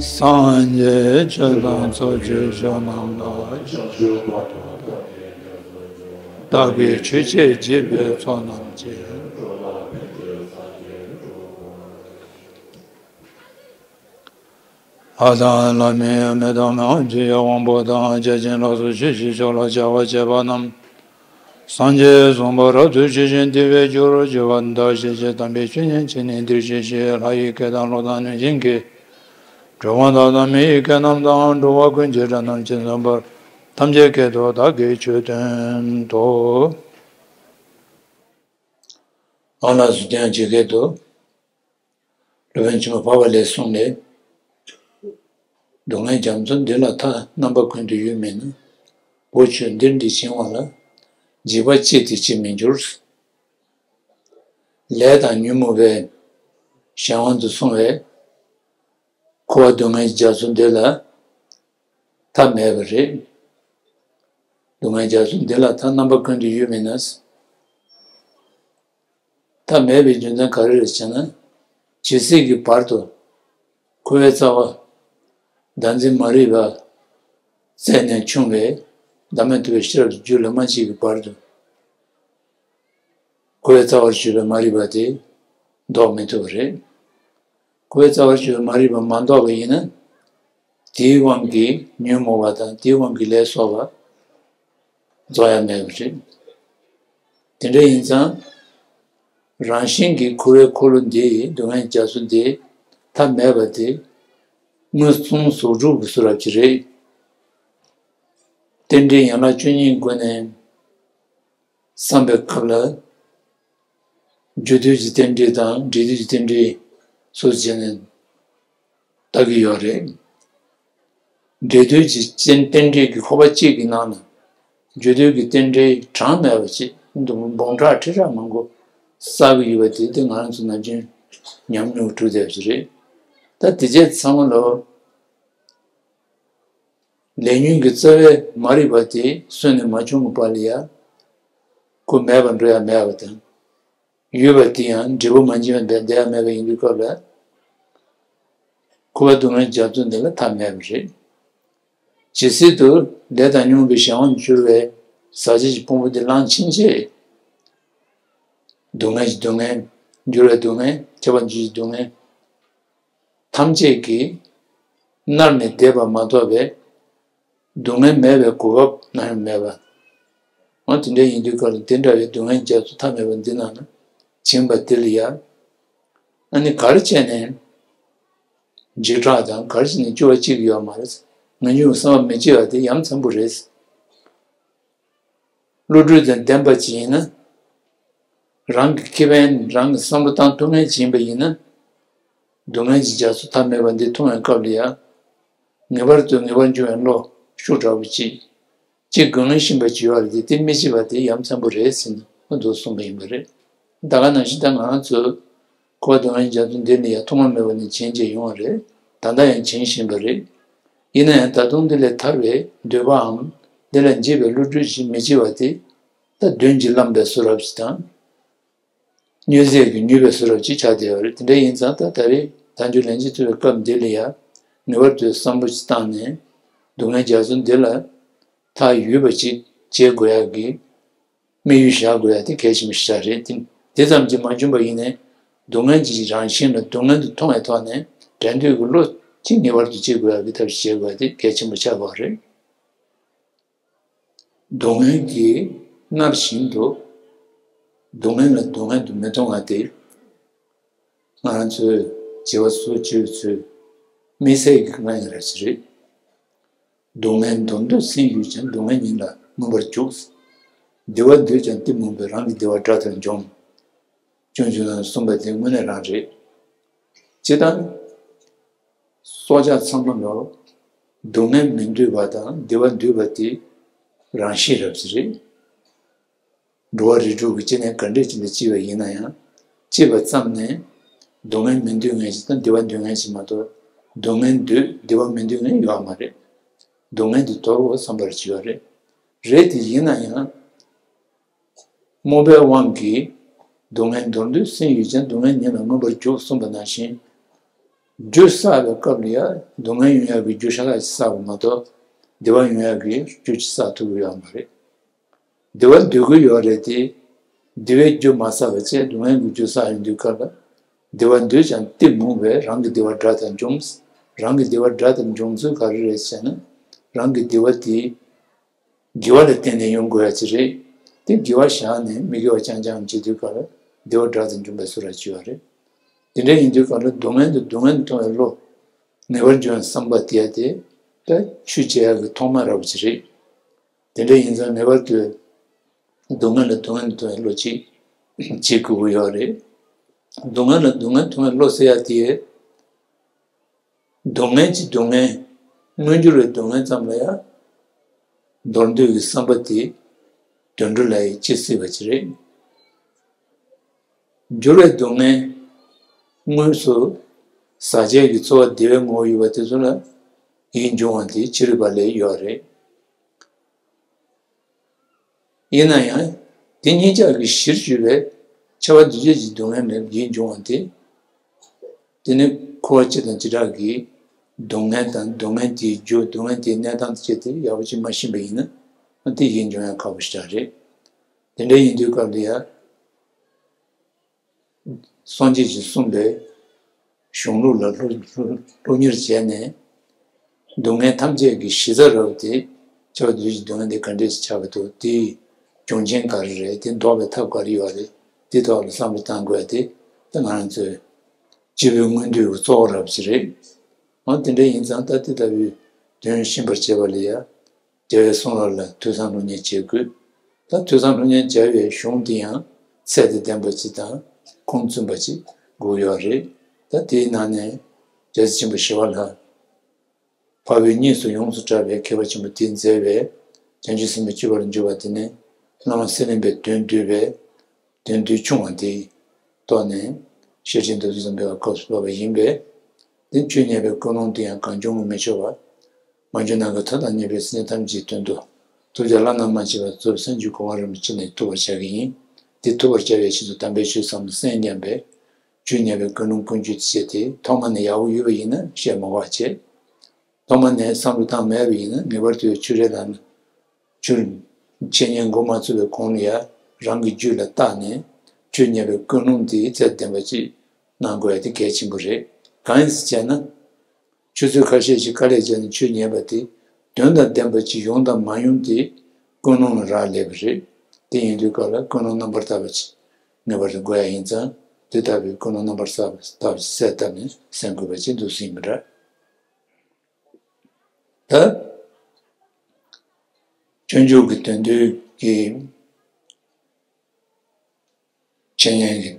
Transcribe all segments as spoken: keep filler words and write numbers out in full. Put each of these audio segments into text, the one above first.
སངས་རྒྱས་ཆོས་དང་ཚོགས་ཀྱི་མཆོག་རྣམས་ལ། བདག་གིས་ཆོས་འཆད་བགྱིས་པའི་ཚོགས་རྣམས་ཀྱིས། ལྷ་དང་ལྷ་མིན་མི་དང་མི་དབང་ཆོས་ཀྱི་དབང་པོ་དང་། བརྒྱ་བྱིན་ལ་སོགས་ཆོས་ཀྱི་མཆོག་ལ་ཕྱག་འཚལ་བ་བཅས་པ་རྣམས། སངས་རྒྱས་གསུངས་པ་རབ་ཏུ་ཇི་བཞིན་དེ་བས་སྤྱོད་པར་གྱུར་པ། བདག་གིས་ཀྱང་དམ་པའི་ཆོས་ཉན་བྱས་ནས་འདིར་གཤེགས་ཤིག། ལྷ་ཡི་སྐད་དང་ཀླུ་དང་གནོད་སྦྱིན་གྱི། གྲུབ་དབང་དང་མི་ཡི་སྐད་རྣམས་དང་། འགྲོ་བ་ཀུན་གྱི་སྒྲ་རྣམས་ཇི་ཙམ་པར། ཐམས་ཅད་སྐད་དུ་བདག་གིས་ཆོས་བསྟན་ཏོ། ཨ་ལགས་སོ། དེ་ཡང་ཇི་སྐད་དུ། སློབ་དཔོན་ཆེན་པོ་འཕགས་པ་ལྷའི་གསུང་ལས། སྡུག་བསྔལ་རྒྱ་མཚོ་འདི་ལ་མཐའ། རྣམ་པ་ཀུན་ཏུ་ཡོད་མིན་ན། བུ་ཁྱོད་འདིར་འདྲིས་བྱིང་བ་ལ། འཇིགས་པ་སྐྱེས་ཏེ་ཅིས་མི་འགྱུར། ལས་དང་ཉོན་མོངས་པའི་གཞན་དབང་དུ་སོང་བས། འཁོར་བ་སྡུག་བསྔལ་རྒྱ་མཚོ་འདི་ལ་མཐའ་མེད་པ་རེད། སྡུག་བསྔལ་རྒྱ་མཚོ་འདི་ལ་མཐའ་རྣམ་པ་ཀུན་ཏུ་ཡོད་མིན་ན། མཐའ་མེད་པའི་རྒྱུ་མཚན་ག་རེ་རེད་ཟེར་ན། ཇི་སྲིད་ཀྱི་བར་དུ་འཁོར་བའི་རྩ་བ་བདག་འཛིན་མ་རིག་པ་རྩད་ནས་ཕྱུང་བའི་བདག་མེད་རྟོགས་པའི་ཤེས་རབ་ཀྱི་རྒྱུ་ལ་མ་སྐྱེས་ཀྱི་བར་དུ། འཁོར་བའི་རྩ་བར་གྱུར་པའི་མ་རིག་པ་དེ་ཟློག་མི་ཐུབ་པ་རེད། འཁོར་བའི་རྩ་བར་གྱུར་པའི་མ་རིག་པ་མ་ཟློག་པ་ཡིན་ན། དེའི་དབང་གིས་ཉོན་མོངས་པ་དང་དེའི་དབང་གིས་ལས་བསགས་པ་རྫོགས་ཡ་མེད་པ་རེད། དེ་འདྲ་ཡིན་ཙང་། རང་བཞིན་གྱིས་འཁོར་བའི་འཁོར་ལོ་འདིའི་སྡུག་བསྔལ་རྒྱ་མཚོ་འདི་མཐའ་མེད་པ་དེ་མངོན་སུམ་གཟུགས་སྒྲུབ་ཀྱི་བཟོ་འདྲ་ཅིག་རེད། རྟེན་འབྲེལ་ཡན་ལག་བཅུ་གཉིས་སྒོ་ནས་བསམ་པའི་སྐབས་ལ། རྒྱུ་དུས་ཀྱི་རྟེན་འབྲེལ་དང་འབྲས་དུས་ཀྱི་རྟེན་འབྲེལ་སོགས་བྱས་ནས་ལྟ་གི་ཡོད་རེད། འབྲས་དུས་ཀྱི་རྟེན་རྟེན་འབྲེལ་གྱི་ཁོག་པ་གཅིག་གི་ནང་ན། རྒྱུ་དུས་ཀྱི་རྟེན་འབྲེལ་གྲངས་མེད་པ་ཅིག་འདུག་འབུམ་ཕྲག་ཁྲི་ཕྲག་མང་པོ་བསགས་ཀྱི་ཡོད་པ་དེ་དེ་ང་རང་ཚོ་ནམ་རྒྱུན་ཉམས་མྱོང་གྲུབ་བསྡད་པ་ཅིག་རེད། ད་དེ་རྗེས་ཚང་མ་ལོ། ལས་ཉོན་གྱི་རྩ་བའི་མ་རིག་པ་དེ་སོས་ནས་མ་བྱུང་གི་བར་ལ་ཡ། ཁོ་མེད་པར་འགྲོ་ཡ་མེད་པ་དང་། ཡོད་པ་དེ་ཡང་འབྲས་བུ་མ་འབྱིན་པར་བསྡད་ཡ་མེད་པ་ཡིན་དུས་སྐབས་ལ། འཁོར་བ་སྡུག་བསྔལ་རྒྱ་མཚོ་འདི་ལ་མཐའ་མེད་པ་རེད། ཇི་སྲིད་དུ་ལས་དང་ཉོན་མོངས་པའི་གཞན་དབང་གྱུར་བའི་ཟག་བཅས་ཀྱི་ཕུང་པོ་འདི་བླངས་ཕྱིན་ཆད། སྡུག་བསྔལ་གྱི་སྡུག་བསྔལ། འགྱུར་བའི་སྡུག་བསྔལ། ཁྱབ་པ་འཇུག་གི་སྡུག་བསྔལ། ཐམས་ཅད་ཀྱིས་མནར་ནས་བསྡད་པ་མ་གཏོགས་པའི་སྡུག་བསྔལ་མེད་པའི་གོ་སྐབས་ནམ་ཡང་མེད་པ། འོ་དེ་འདྲ་ཡིན་དུས་སྐབས་ལ་དེ་འདྲ་བའི་སྡུག་བསྔལ་རྒྱ་མཚོ་མཐའ་མེད་པ་འདི་ནང་ན་བྱིང་བ་དེ་ལ་ཡ། ཨ་ནི་ག་རེ་བྱས་ནས་འཇིགས་སྐྲག་དང་ག་རེ་བྱས་ནས་སྐྱོ་བ་སྐྱེ་གི་ཡོད་མ་རེད། ངེས་འབྱུང་བསམ་པ་མི་སྐྱེ་བ་དེ་ཡ་མཚན་པོ་རེད། བློ་གྲོས་དང་ལྡན་པ་ཅིག་ཡིན་ན། རང་གི་ཁེ་ཕན་རང་གི་བསམ་བློ་བཏང་ཐུབ་མཁན་ཅིག་ཡིན་པ་ཡིན་ན། སྡུག་བསྔལ་གྱི་རྒྱ་མཚོ་མཐའ་མེད་པ་འདི་མཐོང་བའི་སྐབས་ལ་ཡང་། ངེས་པར་དུ་ངེས་པར་འབྱུང་བའི་བློ་ཤུགས་དྲག་པོ་ཅིག་ཅིག་དགོས་ངེས་ཤེས་པ་ཅིག་ཡོད་རེད་དེ། དེ་མི་བྱེད་པ་དེ་ཡ་མཚན་པོ་རེད་ཟེར་ནས་འདུག་གསུངས་པ་ཡིན་པ་རེད། ད་ག་ནང་བཞིན་ད་ང་རང་ཚོ་འཁོར་བ་སྡུག་བསྔལ་རྒྱ་མཚོ་འདི་ནས་ཡང་ཐོག་མ་མེད་པ་ནས་བྱིང་བྱས་ཡོང་བ་རེད། ད་ལྟ་ཡང་བྱིང་བཞིན་པ་རེད། ཡིན་ན་ཡང་ད་དུང་འདི་ལས་ཐར་བའི་འདོད་པའམ་འདི་ལ་འཇིགས་པའི་བློ་གྲོས་ཤིག་མི་སྐྱེ་བ་དེ། ད་གདོན་གྱིས་བརླམས་པའི་བཟོ་འདྲ་ཞིག་དང་། མྱོས་རྫས་ཀྱིས་མྱོས་པའི་བཟོ་འདྲ་ཞིག་ཆགས་བསྡད་ཡོད་རེད། དེ་འདྲ་ཡིན་ཙང་ད་ད་རེས་དལ་འབྱོར་ལན་གཅིག་ཐོབ་པའི་སྐབས་འདི་ལ་ཡང་ངེས་པར་དུ་བསམ་བློ་ཞིག་བཏང་ནས་སྡུག་བསྔལ་རྒྱ་མཚོ་འདི་ལ་ཐག་ཡོད་པ་ཅིག་བྱེད་དགོས་ཡག་གི་དམིགས་ཡུལ་བཞག་དགོས་ཡག་དེ་གལ་ཆེན་པོ་ཞིག་ཆགས་རེད། དེ་དེ་ཙམ་གྱིས་མ་འཇོན་པ་ཡིན་ནའི་སྡུག་བསྔལ་གྱི་རང་བཞིན་ལ་སྡུག་བསྔལ་དུ་མཐོང་བའི་ཐོག་ནས་འགྲན་བསྡུར་གྱི་བློ་ཅིག་ངེས་པར་དུ་བྱེད་དགོས་ཡག་གི་ཐབས་ཤེས་བྱེད་དགོས་ཡག་དེ་གལ་ཆེན་པོ་ཆགས་ཡོད་རེད། སྡུག་བསྔལ་གྱིས་མནར་བཞིན་དུ། སྡུག་བསྔལ་ལ་སྡུག་བསྔལ་དུ་མི་མཐོང་བ་དེ། ང་རང་ཚོའི་བྱིས་པ་སོ་སོ་ཚོས་དམིགས་བསལ་གྱི་དཀའ་ངལ་རེད་ཟེར་རེད། སྡུག་བསྔལ་མདོར་བསྡུས་སེམས་ཡོད་ཀྱང་། སྡུག་བསྔལ་ཉིད་ལ་མངོན་པར་རྒྱུག་བདེ་བ་འདོད་ཀྱང་གཏི་མུག་པས། རང་གི་བདེ་བ་དགྲ་ལྟར་འཇོམས། སྐྱོན་བརྗོད་ན་གསུངས་པ་དེ་དངོས་གནས་རང་རེད། སྤྱིར་བཏང་། སྲོག་ཆགས་ཚང་མ་ལ་སྡུག་བསྔལ་མི་འདོད་པ་དང་བདེ་བ་འདོད་པ་དེ་རང་བཞིན་རབ་ཅིག་རེད། འགྲོ་བ་རིགས་དྲུག་གི་སྐྱེ་གནས་ག་འདྲས་ཅིག་ལ་སྐྱེས་པ་ཡིན་ན་ཡང་། སྐྱེས་པ་ཙམ་ནས་སྡུག་བསྔལ་མི་འདོད་མཁན་ཞིག་དང་བདེ་བ་འདོད་མཁན་ཞིག་མ་གཏོགས། སྡུག་བསྔལ་འདོད་བདེ་བ་མི་འདོད་མཁན་ཡོད་མ་རེད། སྡུག་བསྔལ་དེ་དོར་བ་བསམ་པར་བྱས་པ་རེད། རེད་དེ་ཡིན་ན་ཡང་། རྨོངས་པའི་དབང་གིས་སྡུག་བསྔལ་མདོར་བསྡུས་སེམས་ཡོད་ཀྱང་། སྡུག་བསྔལ་ཉིད་ལ་མངོན་པར་རྒྱུག་གསུངས་པ་ནང་བཞིན། རྒྱུ་བསགས་པའི་སྐབས་ལ་ཡང་སྡུག་བསྔལ་ཡོང་ཡག་གི་རྒྱུ་ཤ་ཁ་ཅིག་བསགས་པ་མ་གཏོགས་བདེ་བ་ཡོང་ཡག་གི་རྒྱུ་ཅིག་བསགས་ཐུབ་ཀྱི་ཡོད་མ་རེད། བདེ་བ་འདོད་ཀྱི་ཡོད་རེད་དེ། བདེ་བའི་རྒྱུ་མ་བསགས་པ་བྱས་སྡུག་བསྔལ་གྱི་རྒྱུ་བསགས་ཡོང་དུས་སྐབས་ལ། བདེ་བ་འདོད་ཀྱང་གཏི་མུག་པས་རང་གི་བདེ་བ་དགྲ་ལྟར་འཇོམས། རང་གི་བདེ་བ་དགྲ་ལྟར་འཇོམས་ཚུལ་ག་རེ་རེད་ཟེར་ན། རང་གི་བདེ་བ་དེ་དགེ་བ་ལ་བརྟེན་ནས་ཡོང་དགོས་ཡ་ཅིག་རེད། དེ་དགེ་བ་བཞག་ནས་མི་དགེ་བ་རྐྱང་རྐྱང་བྱེད་དུས་སྐབས་ལ་བདེ་བ་དགྲ་ལྟར་འཇོམས་པའི་ཚུལ་ལ་བྱེད་པ་རེད། དེ་འདྲ་ཡིན་དུས་སྐབས་ལ་སྡུག་བསྔལ་དུ་སྡུག་བསྔལ་དུ་མཐོང་བའི་བློ། ངེས་པར་འབྱུང་བའི་བསམ་པ་དེ་ཡ་དེ་ད་ཆོས་བྱེད་ཡག་གི་ཐོག་མ་ར་བ་ཅིག་རེད། དེ་འདྲ་ཡིན་ཙང་ངེས་པར་དུ་སྡུག་བསྔལ་ལ་སྡུག་བསྔལ་མཐོང་བའི་བློ་ཅིག་བྱེད་དགོས་ཀྱི་ཡོད་རེད། སྡུག་བསྔལ་ལ་སྡུག་བསྔལ་མཐོང་བའི་བློ་ཟེར་ཡ་དེ། སྡུག་བསྔལ་གྱི་སྡུག་བསྔལ། མངོན་གྱུར་བའི་སྡུག་བསྔལ་ཙམ་ལ་ཡང་འདོར་འདོད་ཀྱི་བསམ་པ་དེ་དུད་འགྲོ་ལ་ཡང་སྐྱེ་སྲིད་པ་ཅིག་རེད། འགྱུར་བའི་སྡུག་བསྔལ། དངོས་སུ་ཟག་བཅས་ཀྱི་ཚོར་བ་བདེ་བའི་ངོ་བོ་ཡོད་པ་དེ་ཚོ་ལ་ཡིད་འབྱུང་བ་དེ་ཅི་རིགས་པ་ལས་ཡོད་རེད། ཡིན་ན་ཡང་། དེ་གཉིས་ཆར་གྱི་གཞིར་གྱུར་པའི་ཁྱབ་པ་འདུ་བྱེད་ཀྱི་སྡུག་བསྔལ་ལས་ཡིད་འབྱུང་བ་དེ། དེ་ནི་འཁོར་བ་སྤྱི་དང་བྱེ་བྲག་གི་སྡུག་བསྔལ་དང་སྡུག་བསྔལ་དེའི་རྒྱུ་སྡུག་བསྔལ་དེའི་གནས་སྟངས་དེ་བྱས་ཏེ་ཡག་པོ་ཅིག་མ་ཤེས་པ་ཡིན་ན་དེ་ཡིད་འབྱུང་ཡང་ཁག་པོ་ཞེ་དྲག་རེད། དེ་འདྲ་ཡིན་དུས་སྐབས་འདི་ཡང་། སངས་རྒྱས་ཀྱིས་གསུངས་པའི་གཞུང་ལུགས་ལ་སློབ་སློབ་སློབ་གཉེར་བྱས་ནས། སྡུག་བསྔལ་ཐམས་ཅད་ཀྱི་གཞི་རྩ་རབ་དེ་ཁྱབ་པ་འདུ་བྱེད་ཀྱི་སྡུག་བསྔལ་དེ་ག་འདྲས་སུ་ཁྱབ་པ་འདུག་དེའི་འབྱུང་རྐྱེན་ག་རེ་རེད། དེ་ཟློག་པའི་ཐབས་ག་རེ་ཡོད་རེད། དེ་ཐོག་ལ་བསམ་བློ་བཏང་དགོས་ཡ་དེ་ད་ང་རང་ཚོའི་སྤྱི་བོའི་མངོན་འདོད་ཀྱི་གཙོ་བོ་རབ་ཅིག་རེད། འོ་དེ་འདྲ་ཡིན་ཙང་ད་དེ་ལྟ་བུའི་དོན་ཤེས་པར་བྱེད་པ་ལ་ཡ། རྒྱལ་བའི་གསུང་རབ་ལ་ཐོས་བསམ་སློབ་གཉེར་བྱེད་དགོས། ད་ཐོས་བསམ་སློབ་གཉེར་བྱ་བའི་གཞུང་དེ་ཡང་ཚད་དང་ལྡན་པ་ཅིག་དང་ཁུངས་བཙུན་པ་ཅིག་དགོས་ཡོད་རེད། ད་དེའི་ནང་ནས་རྒྱལ་སྲས་ཆེན་པོ་ཞི་བ་ལྷ། འཕགས་པའི་གཉིས་སུ་ཡོངས་སུ་གྲགས་པའི་མཁས་པ་ཆེན་པོ་དེས་མཛད་པའི་བྱང་ཆུབ་སེམས་དཔའི་སྤྱོད་པ་ལ་འཇུག་པ་དེ་ནི་བླ་མ་སེང་བློན་པའི་དོན་བསྡུས་པའི་དོན་བསྡུས་ཆུང་བ་དེའི་ཐོག་ནས་ཤེར་ཕྱིན་མདོར་བསྡུས་ཙམ་པའི་སྐབས་སུ་བབས་པ་ཡིན་པས། དེ་ཆོས་ཉན་པའི་ཀུན་སློང་དེ་ཡང་གང་བྱུང་དུ་མི་འཆོལ་བར། མ་གྱུར་ནམ་མཁའི་མཐའ་དང་མཉམ་པའི་སེམས་ཅན་ཐམས་ཅད་ཀྱི་དོན་དུ་ཐུགས་རྒྱ་བླ་ན་མ་མཆིས་པ་རྫོགས་སངས་རྒྱས་གོ་འཕང་རིན་པོ་ཆེ་ནས་ཐོབ་པར་བྱ་གི་ཡིན། དེ་ཐོབ་པར་བྱ་བའི་ཆེད་དུ་དམ་པའི་ཆོས་ཟབ་མོ་གསན་སྙམ་པའི་ཆོས་ཉན་པའི་ཀུན་སློང་ཀུན་སྤྱོད་དེ་བྱས་ཏེ་ཐོག་མ་ནས་ཡག་པོ་ཡོད་པ་ཡིན་ན་བཤད་མ་དགོས་པ་བྱས། ཐོག་མ་ནས་བསམ་བློ་བཏང་མེད་པ་ཡིན་ན་ངེས་པར་དུ་ཆོས་རེ་ལ་ཆོས་འཆད་ཉན་འགོ་མ་ཚུགས་པའི་གོང་ལ་ཡང་རང་གི་རྒྱུད་ལ་བརྟགས་ནས་ཆོས་ཉན་པའི་ཀུན་སློང་དེ་ཚད་ལྡན་པ་ཅིག་གནང་དགོས་ཡ་དེ་གལ་ཆེན་པོ་རེད། གང་ཡིན་ཟེར་བྱས་ན། ཆུ་ཚོད་ཁ་ཤས་ཤིག་དཀའ་ལས་བརྒྱབ་ནས་ཆོས་ཉན་པ་དེ་དོན་དང་ལྡན་པ་ཅིག་ཡོང་དང་མ་ཡོང་དེ་ཀུན་སློང་ལ་རག་ལས་པ་རེད། དེ་ཡིན་དུས་སྐབས་ལ་ཀུན་སློང་རྣམ་པར་དག་པ་ཅིག་ངེས་པར་དུ་དགོས་ཡ་ཡིན་ཙང་དེ་ལྟ་བུའི་ཀུན་སློང་རྣམ་པར་དག་པ་དག་པ་ཅིག་གསལ་བཏབ་ནས་གསན་དགོས་པ་ཅིག་འདུག་སེ་ཡིན་པ་འདྲ། ད། སྤྱོད་འཇུག་གི་དོན་བསྡུས་ཀྱི་འཆད་ཉན་གྱི་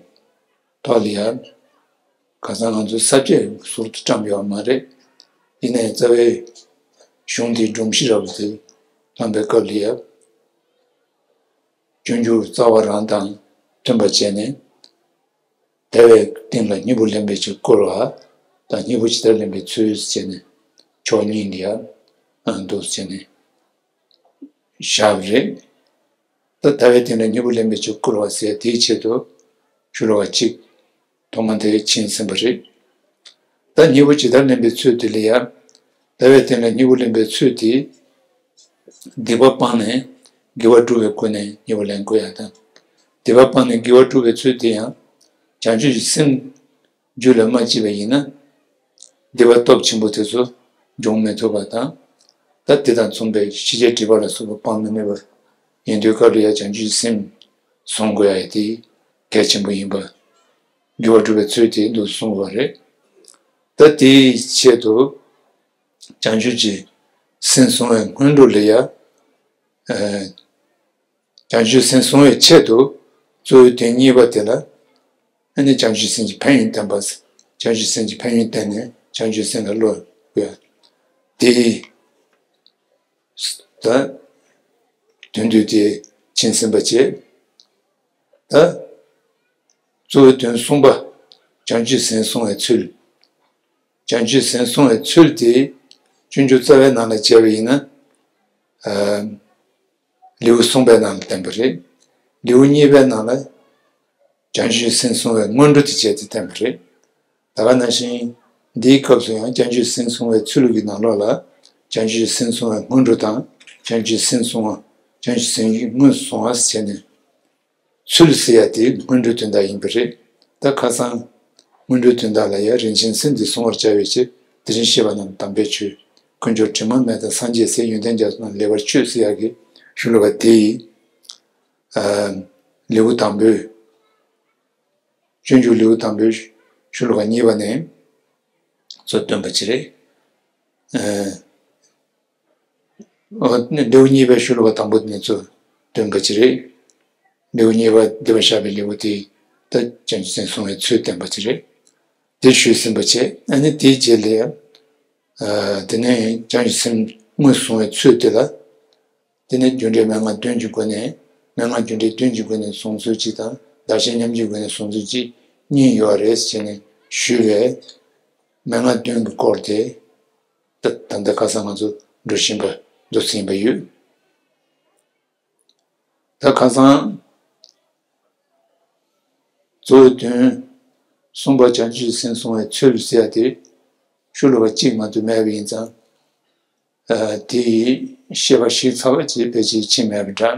ཐོག་ལ་ཡང་། ཁ་སང་ང་ཚོས་ས་བཅད་ཟུར་དུ་བཀྲམ་ཡོད་མ་རེད། ཡིན་ནའི་རྩ་བའི་གཞུང་དེའི་སྒྲོམ་གཞི་རབ་དེ་བླངས་པའི་སྐབས་ལ་ཡང་། སྤྱོད་འཇུག་རྩ་བ་རང་དང་མཐུན་པར་བྱས་ནས། དལ་བའི་སྟེང་ལ་སྙིང་པོ་ལེན་པའི་ཕྱིར་བཀོལ་བ་དང་། སྙིང་པོ་ཇི་ལྟར་ལེན་པའི་ཚུལ་ཟེར་ནས་ཕྱོགས་གཉིས་ལ་ཡང་འདུག་ཟེར་ནས་བཞག་པ་རེད། ད་དལ་བའི་སྟེང་ལ་སྙིང་པོ་ལེན་པའི་ཕྱིར་བཀོལ་བ་ཟེར་དེའི་ཆེད་དུ་ཤོ་ལོ་ཀ་གཅིག་ཐོག་མ་དེ་ཕྱིན་ཟིན་པ་རེད། ད་སྙིང་པོ་ཇི་ལྟར་ལེན་པའི་ཚུལ་དེ་ལ་ཡང་། དལ་བའི་སྟེང་ལ་སྙིང་པོ་ལེན་པའི་ཚུལ་དེ། སྡིག་པ་སྤངས་ནས་དགེ་བ་སྒྲུབ་པའི་སྒོ་ནས་སྙིང་པོ་ལེན་དགོས་ཡ་དང་། སྡིག་པ་སྤངས་ནས་དགེ་བ་སྒྲུབ་པའི་ཚུལ་དེ་ཡང་། བྱང་ཆུབ་ཀྱི་སེམས་རྒྱུད་ལ་མ་སྐྱེས་པ་ཡིན་ན། སྡིག་པ་སྟོབས་ཆེན་པོ་དེ་ཚོ་སྦྱོང་མི་ཐུབ་པ་དང་། ད་དེ་དང་མཚུངས་པའི་ཤེས་བྱའི་སྒྲིབ་པ་ལ་སོགས་པ་སྤང་མི་ནུས་པ་ཡིན་དུས་སྐབས་ལ་ཡང་བྱང་ཆུབ་ཀྱི་སེམས་བཟུང་དགོས་ཡ་དེ་གལ་ཆེན་པོ་ཡིན་པ། དགེ་བ་སྒྲུབ་པའི་ཚུལ་དེ་འདུག་གསུངས་པ་རེད། ད་དེའི་ཆེད་དུ། བྱང་ཆུབ་ཀྱི་སེམས་བཟུང་བའི་སྔོན་འགྲོ་ལ་ཡ། ཨ། བྱང་ཆུབ་སེམས་བཟུང་བའི་ཆེད་དུ་གཙོ་བོའི་དོན་གཉིས་པ་དེ་ལ། ཨ་ནི་བྱང་ཆུབ་སེམས་ཀྱི་ཕན་ཡོན་བསྟན་པ། བྱང་ཆུབ་སེམས་ཀྱི་ཕན་ཡོན་བསྟན་ནས་བྱང་ཆུབ་སེམས་ལ་བློ་དགོས། དེ་ད་དོན་བསྡུས་དེ་ཕྱིན་ཟིན་པ་བྱས། ད། གཙོ་བོའི་དོན་གསུམ་པ། བྱང་ཆུབ་སེམས་བཟུང་བའི་ཚུལ། བྱང་ཆུབ་སེམས་བཟུང་བའི་ཚུལ་དེ་སྤྱོད་འཇུག་རྩ་བའི་ནང་ལ་བྱས་པ་ཡིན་ན། ཨ། ལེའུ་གསུམ་པའི་ནང་ལ་བསྟན་པ་རེད། ལེའུ་གཉིས་པའི་ནང་ལ་བྱང་ཆུབ་སེམས་བཟུང་བའི་སྔོན་འགྲོ་དེ་བྱས་ཏེ་བསྟན་པ་རེད། ད་ག་ནང་བཞིན་ འདིའི་སྐབས་སུ་ཡང་བྱང་ཆུབ་སེམས་བསྲུང་བའི་ཚུལ་གྱི་ནང་ལོགས་ལ། བྱང་ཆུབ་སེམས་བསྲུང་བའི་སྔོན་འགྲོ་དང་། བྱང་ཆུབ་སེམས་བསྲུང་བ། བྱང་ཆུབ་སེམས་ཀྱི་སྔོན་བསྲུང་བ་ཟེར་ནས། ཚུལ་ཟེར་ཡ་དེ་སྔོན་འགྲོའི་དོན་དག་ཡིན་པ་རེད། ད་ཁ་སང་། སྔོན་འགྲོའི་དོན་དག་ལ་ཡང་རིན་ཆེན་སེམས་འདི་བསྲུང་བར་བྱ་བའི་ཕྱིར། དེ་རིང་བཤད་པ་རྣམས་དམ་པའི་ཆོས། དཀོན་མཆོག་དྲི་མ་མེད་དང་སངས་རྒྱས་སྲས། ཡོན་ཏན་རྒྱ་མཚོ་རྣམས་ལེགས་པར་མཆོད་ཟེར་ཡ་གི་ཤོ་ལོ་ཀ་དེ་ཡི། ཨ། ལེའུ་དང་པོའི། སྤྱོད་འཇུག་ལེའུ་དང་པོའི་ཤོ་ལོ་ཀ་གཉིས་པ་ནས་ཚུར་སྟོན་པ་ཅིག་རེད། ཨ། ཨོ། ལེའུ་གཉིས་པའི་ཤོ་ལོ་ཀ་དང་པོ་ནས་ཚུར་སྟོན་པ་ཅིག་རེད། ལེའུ་གཉིས་པ་སྡེ་པ་བཞག་པའི་ལེའུ་དེ། ད་བྱང་ཆུབ་སེམས་བསྲུང་བའི་ཚུལ་བསྟན་པ་ཅིག་རེད། དེ་ཞུས་ཟིན་པ་བྱས། ཨ་ནི་དེའི་རྗེས་ལ་ཡང་། ཨ། དེ་ནས་བྱང་ཆུབ་སེམས་སྔོན་བསྲུང་བའི་ཚུལ་དེ་ལ། དེ་ནས་རྒྱུ་འབྲས་མན་ངག་བདུན་གྱི་སྒོ་ནས། མན་ངག་རྒྱུ་འབྲས་བདུན་གྱི་སྒོ་ནས་བསྲུང་ཚུལ་གཅིག་དང་། བདག་གཞན་མཉམ་བརྗེའི་སྒོ་ནས་བསྲུང་ཚུལ་གཅིག་གཉིས་ཡོད་རེད་ཟེར་ནས་ཞུས་པས། མན་ངག་བདུན་གྱི་སྐོར་དེ། ད་ད་ལྟ་ཁ་སང་ང་ཚོ་འགྲོ་བཞིན་པ་འདུག་ཟིན་པ་ཡོད། ད་ཁ་སང་གཙོ་བོའི་དོན། གསུམ་པ་བྱང་ཆུབ་སེམས་བསྲུང་བའི་ཚུལ་ཟེར་ཡ་དེ། ཤོ་ལོ་ཀ་གཅིག་མ་གཏོགས་མེད་པ་ཡིན་ཙང་། ཨ། དེ་ཡི་བཤད་པ་ཞིབ་ཚགས་པ་ཅིག་ཕལ་ཆེར་ཕྱིན་མེད་པ་འདྲ།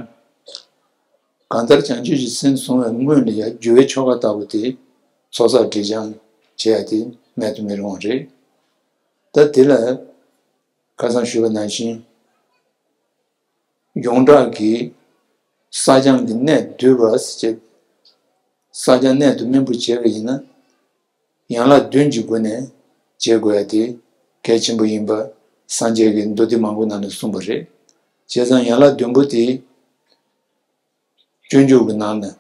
གང་ལྟར་བྱང་ཆུབ་ཀྱི་སེམས་བསྲུང་བའི་སྔོན་ལ་ཡང་སྒྱུར་བའི་ཆོ་ག་ལྟ་བུ་དེ་ཚོགས་བསགས་སྒྲིབ་སྦྱང་བྱེད་ཡ་དེ་མེད་དུ་མི་རུང་བ་རེད། ད་དེ་ལ་ཁ་སང་ཞུས་པ་ནང་བཞིན། ཡོངས་གྲགས་ཀྱི་བསགས་སྦྱང་གི་གནད་བསྡུས་པ་ཟེར་བྱས། བསགས་སྦྱང་གནད་དུ་སྨིན་པོ་བྱེད་པ་ཡིན་ན། ཡན་ལག་བདུན་གྱི་སྒོ་ནས་བྱེད་དགོས་ཡ་དེ་གལ་ཆེན་པོ་ཡིན་པ་སངས་རྒྱས་ཀྱི་མདོ་སྡེ་མང་པོ་ནང་ནས་གསུངས་པ་རེད། བྱས་ཙང་ཡན་ལག་བདུན་པོ་དེ་སྤྱོད་འཇུག་གི་ནང་ནས་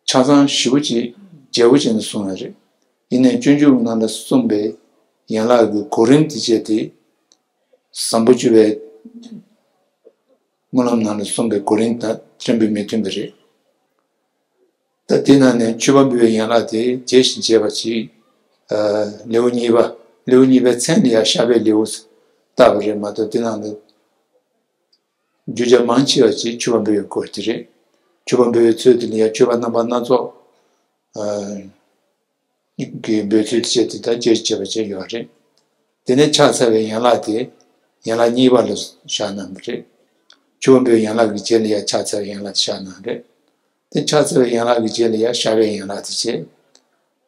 ཆ་ཚང་ཞེ་པོ་ཅིག་རྒྱས་པོ་བྱས་ནས་གསུངས་ཡོད་རེད། ཡིན་ནའི་སྤྱོད་འཇུག་གི་ནང་ལ་གསུངས་པའི་ཡན་ལག་གི་གོ་རིམ་དེ་བྱས་ཏེ། ཟམ་པ་བཅུ་པའི་སྨོན་ལམ་ནང་ལ་གསུངས་པའི་གོ་རིམ་དང་ཕྲན་བུ་མི་མཐུན་པ་རེད། ད་དེ་ནང་ནས་མཆོད་པ་འབུལ་བའི་ཡན་ལག་དེ་རྒྱས་ཤིང་རྒྱས་པ་ཅིག་ཨ། ལེའུ་གཉིས་པ། ལེའུ་གཉིས་པའི་མཚན་ལ་ཡང་བཤགས་པའི་ལེའུ་བཏགས་པ་རེད་མ་གཏོགས། དེ་ནང་ལ་བརྗོད་བྱ་མང་ཆེ་བ་ཅིག་མཆོད་པ་འབུལ་བའི་སྐོར་དེ་རེད། མཆོད་པ་འབུལ་བའི་ཚུལ་དེ་ལ་ཡང་མཆོད་པ་རྣམ་པ་སྣ་ཚོགས། ཨ། གི་འབོད་ཚུལ་བྱས་ཏེ་ད་རྒྱས་བྱས་པ་བྱས་ཡོད་རེད། དེ་ནས་ཕྱག་འཚལ་བའི་ཡན་ལག་དེ་ཡན་ལག་གཉིས་པ་ལ་བཞག་གནང་བ་རེད། མཆོད་པ་འབུལ་ཡན་ལག་གི་རྗེས་ལ་ཡང་ཕྱག་འཚལ་བའི་ཡན་ལག་དེ་བཞག་གནང་རེད། དེ་ཕྱག་འཚལ་བའི་ཡན་ལག་གི་རྗེས་ལ་ཡང་བཤགས་པའི་ཡན་ལག་དེ་བྱས།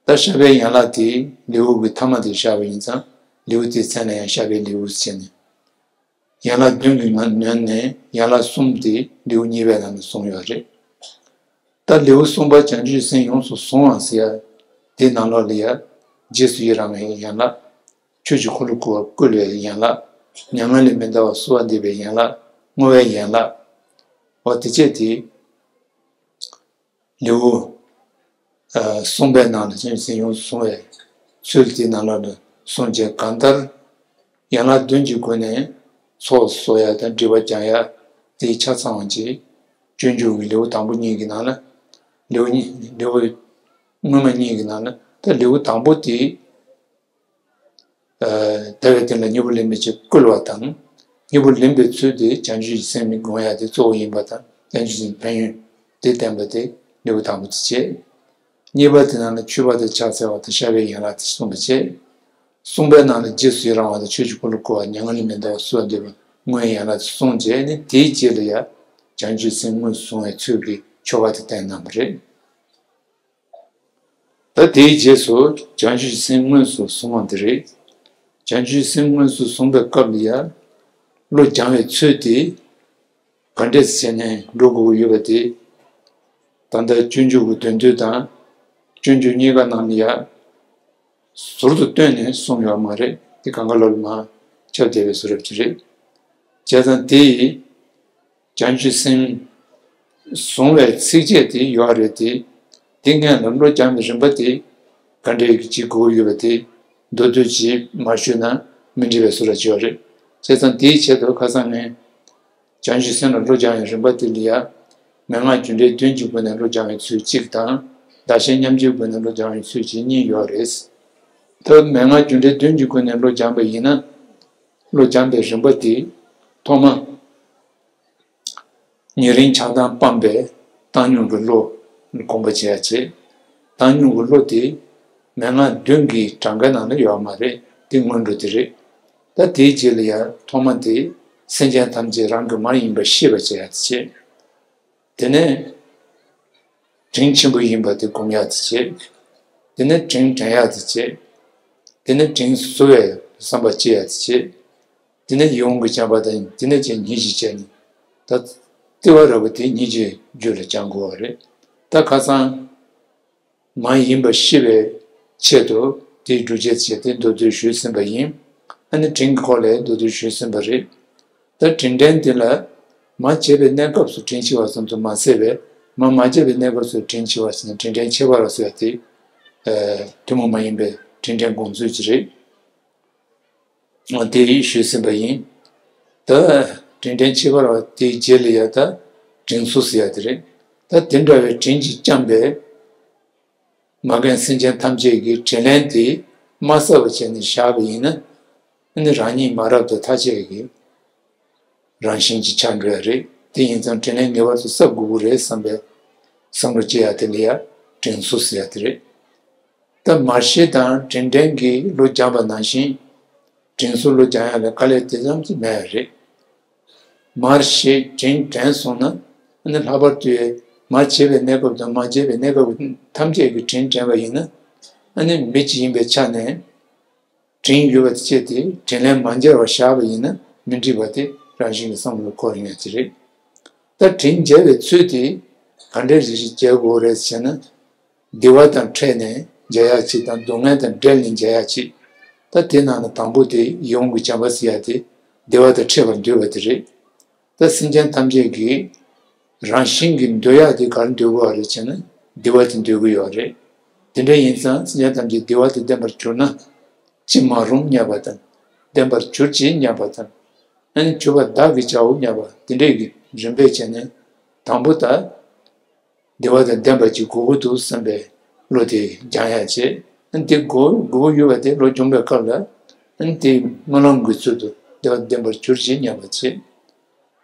ད་བཤགས་པའི་ཡན་ལག་དེ་ལེའུ་གི་མཐའ་མ་དེ་བཞག་པ་ཡིན་ཙང་། ལེའུ་དེའི་མཚན་ལ་ཡང་བཤགས་པའི་ལེའུ་ཟེར་ནས། ཡན་ལག་བདུན་གྱི་ནང་ནས་ཡན་ལག་གསུམ་དེ་ལེའུ་གཉིས་པའི་ནང་ནས་གསུངས་ཡོད་རེད། ད་ལེའུ་གསུམ་པ་བྱང་ཆུབ་སེམས་ཡོངས་སུ་བཟུང་བ་ཟེར་ཡ་དེའི་ནང་ལོགས་ལ་ཡ། རྗེས་སུ་ཡི་རང་བའི་ཡན་ལག་ཆོས་ཀྱི་འཁོར་ལོ་བསྐོར་བར་བསྐུལ་བའི་ཡན་ལག་མྱ་ངན་ལས་མི་འདའ་བར་གསོལ་བ་འདེབས་པའི་ཡན་ལག་བསྔོ་བའི་ཡན་ལག་འོ་དེ་བཅས་དེ། ལེའུ། ཨ། གསུམ་པའི་ནང་ལ་བྱང་ཆུབ་སེམས་ཡོངས་སུ་བཟུང་བའི་ཚུལ་དེའི་ནང་ལོགས་ལ་གསུངས་བྱས། གང་ལྟར་ཡན་ལག་བདུན་གྱི་སྒོ་ནས་ཚོགས་གསོག་ཡ་དང་སྒྲིབ་པ་སྦྱང་ཡ་དེ་ཆ་ཚང་བ་བྱས། སྤྱོད་འཇུག་གི་ལེའུ་དང་པོ་གཉིས་ཀྱི་ནང་ལ། ལེའུ་གཉིས། ལེའུ་སྔོན་མ་གཉིས་ཀྱི་ནང་ལ། ད་ལེའུ་དང་པོ་དེ། ཨ། བདེ་བའི་སྟེང་ལ་སྙིང་པོ་ལེན་པའི་ཕྱིར་བསྐུལ་བ་དང་། སྙིང་པོ་ལེན་པའི་ཚུལ་དེ་བྱང་ཆུབ་ཀྱི་སེམས་ནི་སྒོམ་ཡ་དེ་གཙོ་བོ་ཡིན་པ་དང་། བྱང་ཆུབ་སེམས་ཕན་ཡོན་དེ་བསྟན་པ་དེ་ལེའུ་དང་པོ་དེ་བྱས། གཉིས་པ་དེ་ནང་ལ་མཆོད་པ་དང་ཕྱག་འཚལ་བ་དང་བཤགས་པའི་ཡན་ལག་དེ་གསུངས་པ་བྱས། གསུམ་པའི་ནང་ལ་རྗེས་སུ་ཡི་རང་བ་དང་ཆོས་ཀྱི་འཁོར་ལོ་བསྐོར་བ། མྱ་ངན་ལས་མི་འདའ་བར་གསོལ་བ་འདེབས་པ་བསྔོ་བའི་ཡན་ལག་དེ་གསུངས་བྱས་ནས། དེའི་རྗེས་ལ་ཡང་བྱང་ཆུབ་སེམས་སྔོན་བཟུང་བའི་ཚུལ་གྱི་ཆོ་ག་དེ་བསྟན་གནང་བ་རེད། ད་དེའི་རྗེས་སུ་བྱང་ཆུབ་སེམས་སྔོན་སུ་བཟུང་བ་འདི་རེད། བྱང་ཆུབ་སེམས་སྔོན་སུ་བཟུང་བའི་སྐབས་ལ་ཡང་བློ་སྦྱང་བའི་ཚུལ་དེ་ག་འདྲས་བྱས་ནས་འགྲོ་དགོས་ཀྱི་ཡོད་པ་དེ། ད་ལྟ་སྤྱོད་འཇུག་གི་དོན་བསྡུས་དང་། སྤྱོད་འཇུག་གཉིས་ཀ་ནང་ལ་ཡང་ཟུར་དུ་བཏོན་ནས་གསུངས་ཡོད་མ་རེད། དེ་གང་ག་ལོ་ལ་མར་ཁྱབ་བསྡད་པའི་བཟོ་འདྲ་ཅིག་རེད། བྱས་ཙང་དེ་ཡི་བྱང་ཆུབ་སེམས་བཟུང་བའི་ཚིགས་བཅད་དེ་ཡོད་རེད་དེ། དེ་སྔོན་ལ་བློ་སྦྱང་བའི་རིམ་པ་དེ་ག་འདྲའི་གཅིག་དགོས་ཡོད་པ་དེ་མདོར་བསྡུས་ཅིག་མར་ཞུས་ན་མི་འགྲིག་པའི་བཟོ་འདྲ་ཅིག་ཡོད་རེད། བྱས་ཙང་དེའི་ཆེད་དུ་ཁ་སང་ངས་བྱང་ཆུབ་སེམས་ལ་བློ་སྦྱང་བའི་རིམ་པ་དེ་ལ་ཡང་མན་ངག་རྒྱུ་འབྲས་བདུན་གྱི་སྒོ་ནས་བློ་སྦྱང་བའི་ཚུལ་གཅིག་དང་། བདག་གཞན་མཉམ་བརྗེའི་སྒོ་ནས་བློ་སྦྱང་བའི་ཚུལ་གཅིག་གཉིས་ཡོད་རེད། ད་མན་ངག་རྒྱུ་འབྲས་བདུན་གྱི་སྒོ་ནས་བློ་སྦྱངས་པ་ཡིན་ན། བློ་སྦྱང་བའི་རིམ་པ་དེ་ཐོག་མ། ཉེ་རིང་ཆགས་སྡང་སྤངས་པའི་བཏང་སྙོམས་ཀྱི་བློ་གོམས་པ་བྱེད་ཡ་བྱེད། བཏང་སྙོམས་ཀྱི་བློ་དེ་ མན་ངག་བདུན་གྱི་གྲངས་ཀའི་ནང་ན་ཡོད་མ་རེད། དེ་སྔོན་འགྲོ་དེ་རེད། ད་དེའི་རྗེས་ལ་ཡང་ཐོག་མ་དེ་སེམས་ཅན་ཐམས་ཅད་རང་གི་མ་ཡིན་པ་ཤེས་པར་བྱེད་ཡ་དེ་བྱེད། དེ་ནས་དྲིན་ཆེན་པོ་ཡིན་པ་དེ་སྒོམ་ཡ་དེ་བྱེད། དེ་ནས་དྲིན་དྲན་ཡ་དེ་བྱེད། དེ་ནས་དྲིན་གཟོ་བའི་བསམ་པ་སྐྱེ་ཡ་དེ་བྱེད། དེ་ནས་ཡིད་འོང་གི་བྱམས་པ་དང་དེ་ནས་ཀྱང་སྙིང་རྗེ་བྱས་ནས། ད་ལྟེ་བ་ར་བ་དེ་སྙིང་རྗེ་རྒྱུད་ལ་སྦྱང་དགོས་པ་རེད། ད་ཁ་སང་མ་ཡིན་པ་ཤེས་པའི་ཆེད་དུ་དེའི་སྒྲུབ་བྱེད་བྱས་ཏེ་མདོར་བསྡུས་ཞུས་ཟིན་པ་ཡིན། ཨ་ནི་དྲིན་གྱི་སྐོར་ལ་མདོར་བསྡུས་ཞུས་ཟིན་པ་རེད། ད་དྲིན་དྲན་དེ་ལ་མ་བྱས་པའི་གནས་སྐབས་སུ་དྲིན་ཆེ་བ་ཙམ་དུ་མ་ཟད་པས། མ་མ་བྱས་པའི་གནས་སྐབས་སུ་དྲིན་ཆེ་བ་ཟེར་ན་དྲིན་དྲན་ཁྱད་པར་བ་ཟེར་ཏེ། ཐུན་མོང་མ་ཡིན་པའི་དྲིན་དྲན་དགོངས་ཚུལ་གྱི་རེད། དེ་ཡིས་ཞུས་ཟིན་པ་ཡིན། ད་དྲིན་དྲན་ཁྱད་པར་བ་དེའི་རྗེས་ལ་ཡ་ད་དྲིན་གཟོ་ཟེར་ཡ་དེ་རེད། ད་དེ་འདྲ་བའི་དྲིན་གྱིས་བསྐྱངས་པའི་མ་རྒན་སེམས་ཅན་ཐམས་ཅད་ཀྱི་དྲིན་ལན་དེ་མ་བསབ་པ་བྱས་ནས་བཞག་པ་ཡིན་ན། ཨ་ནི་རང་ཉིད་མ་རབས་དང་ཐ་ཆད་ཀྱི་རང་བཞིན་གྱིས་ཆགས་འགྲོ་ཡ་རེད། དེ་ཡིན་ཙང་དྲིན་ལན་ངེས་པར་དུ་བསབ་དགོས་ཀྱི་རེད་བསམ་པའི་བསམ་བློ་སྐྱེ་ཡ་དེ་ལ་ཡ་དྲིན་གཟོ་ཟེར་ཡ་དེ་རེད། ད་མར་ཤེས་དང་དྲིན་དྲན་གྱི་བློ་སྦྱངས་པ་ནང་བཞིན། དྲིན་གཟོ་བློ་སྦྱང་ཡ་ལ་དཀའ་ལས་དེ་ཙམ་གྱིས་མེད་པ་རེད། མར་ཤེས་དྲིན་དྲན་སོང་ན། ཨ་ནི་ལྷག་པར་དུ་མ་བྱས་པའི་གནས་སྐབས་དང་མ་བྱས་པའི་གནས་སྐབས་ཐམས་ཅད་ཀྱི་དྲིན་དྲན་པ་ཡིན་ན། ཨ་ནི་མི་གཅིག་ཡིན་པའི་ཆ་ནས། དྲིན་ཡོད་པ་དེ་སྤྱད་དེ་དྲིན་ལན་མ་འཇལ་བར་བཞག་པ་ཡིན་ན་མི་འགྲིག་པ་དེ་རང་བཞིན་གྱི་བསམ་བློ་འཁོར་ཡོང་ཡ་ཅིག་རེད། ད་དྲིན་འཇལ་བའི་ཚུལ་དེ་ག་འདྲའི་རིགས་ཤིག་འཇལ་དགོས་རེད་ཟེར་ན། བདེ་བ་དང་འཕྲད་ནས་འཇལ་ཡ་ཅིག་དང་སྡུག་བསྔལ་དང་བྲལ་ནས་འཇལ་ཡ་ཅིག། ད་དེ་ནང་ན་དང་པོ་དེ་ཡིད་འོང་གི་བྱམས་པ་ཟེར་ཡ་དེ་བདེ་བ་དང་འཕྲད་པར་འདོད་པ་དེ་རེད། ད་སེམས་ཅན་ཐམས་ཅད་ཀྱིས་རང་བཞིན་གྱིས་འདོད་ཡག་དེ་ག་རེ་འདོད་དགོས་པ་རེད་ཅེ་ན། བདེ་བ་དེ་འདོད་ཀྱི་ཡོད་རེད། དེ་འདྲ་ཡིན་ཙང་སེམས་ཅན་ཐམས་ཅད་བདེ་བ་དེ་ལྡན་པར་གྱུར་ན། ཅི་མ་རུང་སྙམ་པ་དང་། ལྡན་པར་གྱུར་ཅིག་སྙམ་པ་དང་། ཨ་ནི་གྱུར་པ་བདག་གིས་བྱའོ་སྙམ་པ་དེ་འདྲས་ཀྱི་རིམ་པས་བྱས་ནས། དང་པོ་ད་བདེ་བ་དང་ལྡན་པ་ཅིག་དགོས་ཀྱི་འདུག་བསམ་པའི་བློ་དེ་སྦྱང་ཡག་བྱེད། ཨ་ནི་དེ་དགོས་དགོས་ཀྱི་ཡོད་པ་དེ་བློ་སྦྱོང་བའི་སྐབས་ལ། ཨ་ནི་དེ་སྨོན་ལམ་གྱི་ཚུལ་དུ་བདེ་བ་ལྡན་པར་གྱུར་ཅིག་སྙམ་པ་བྱེད།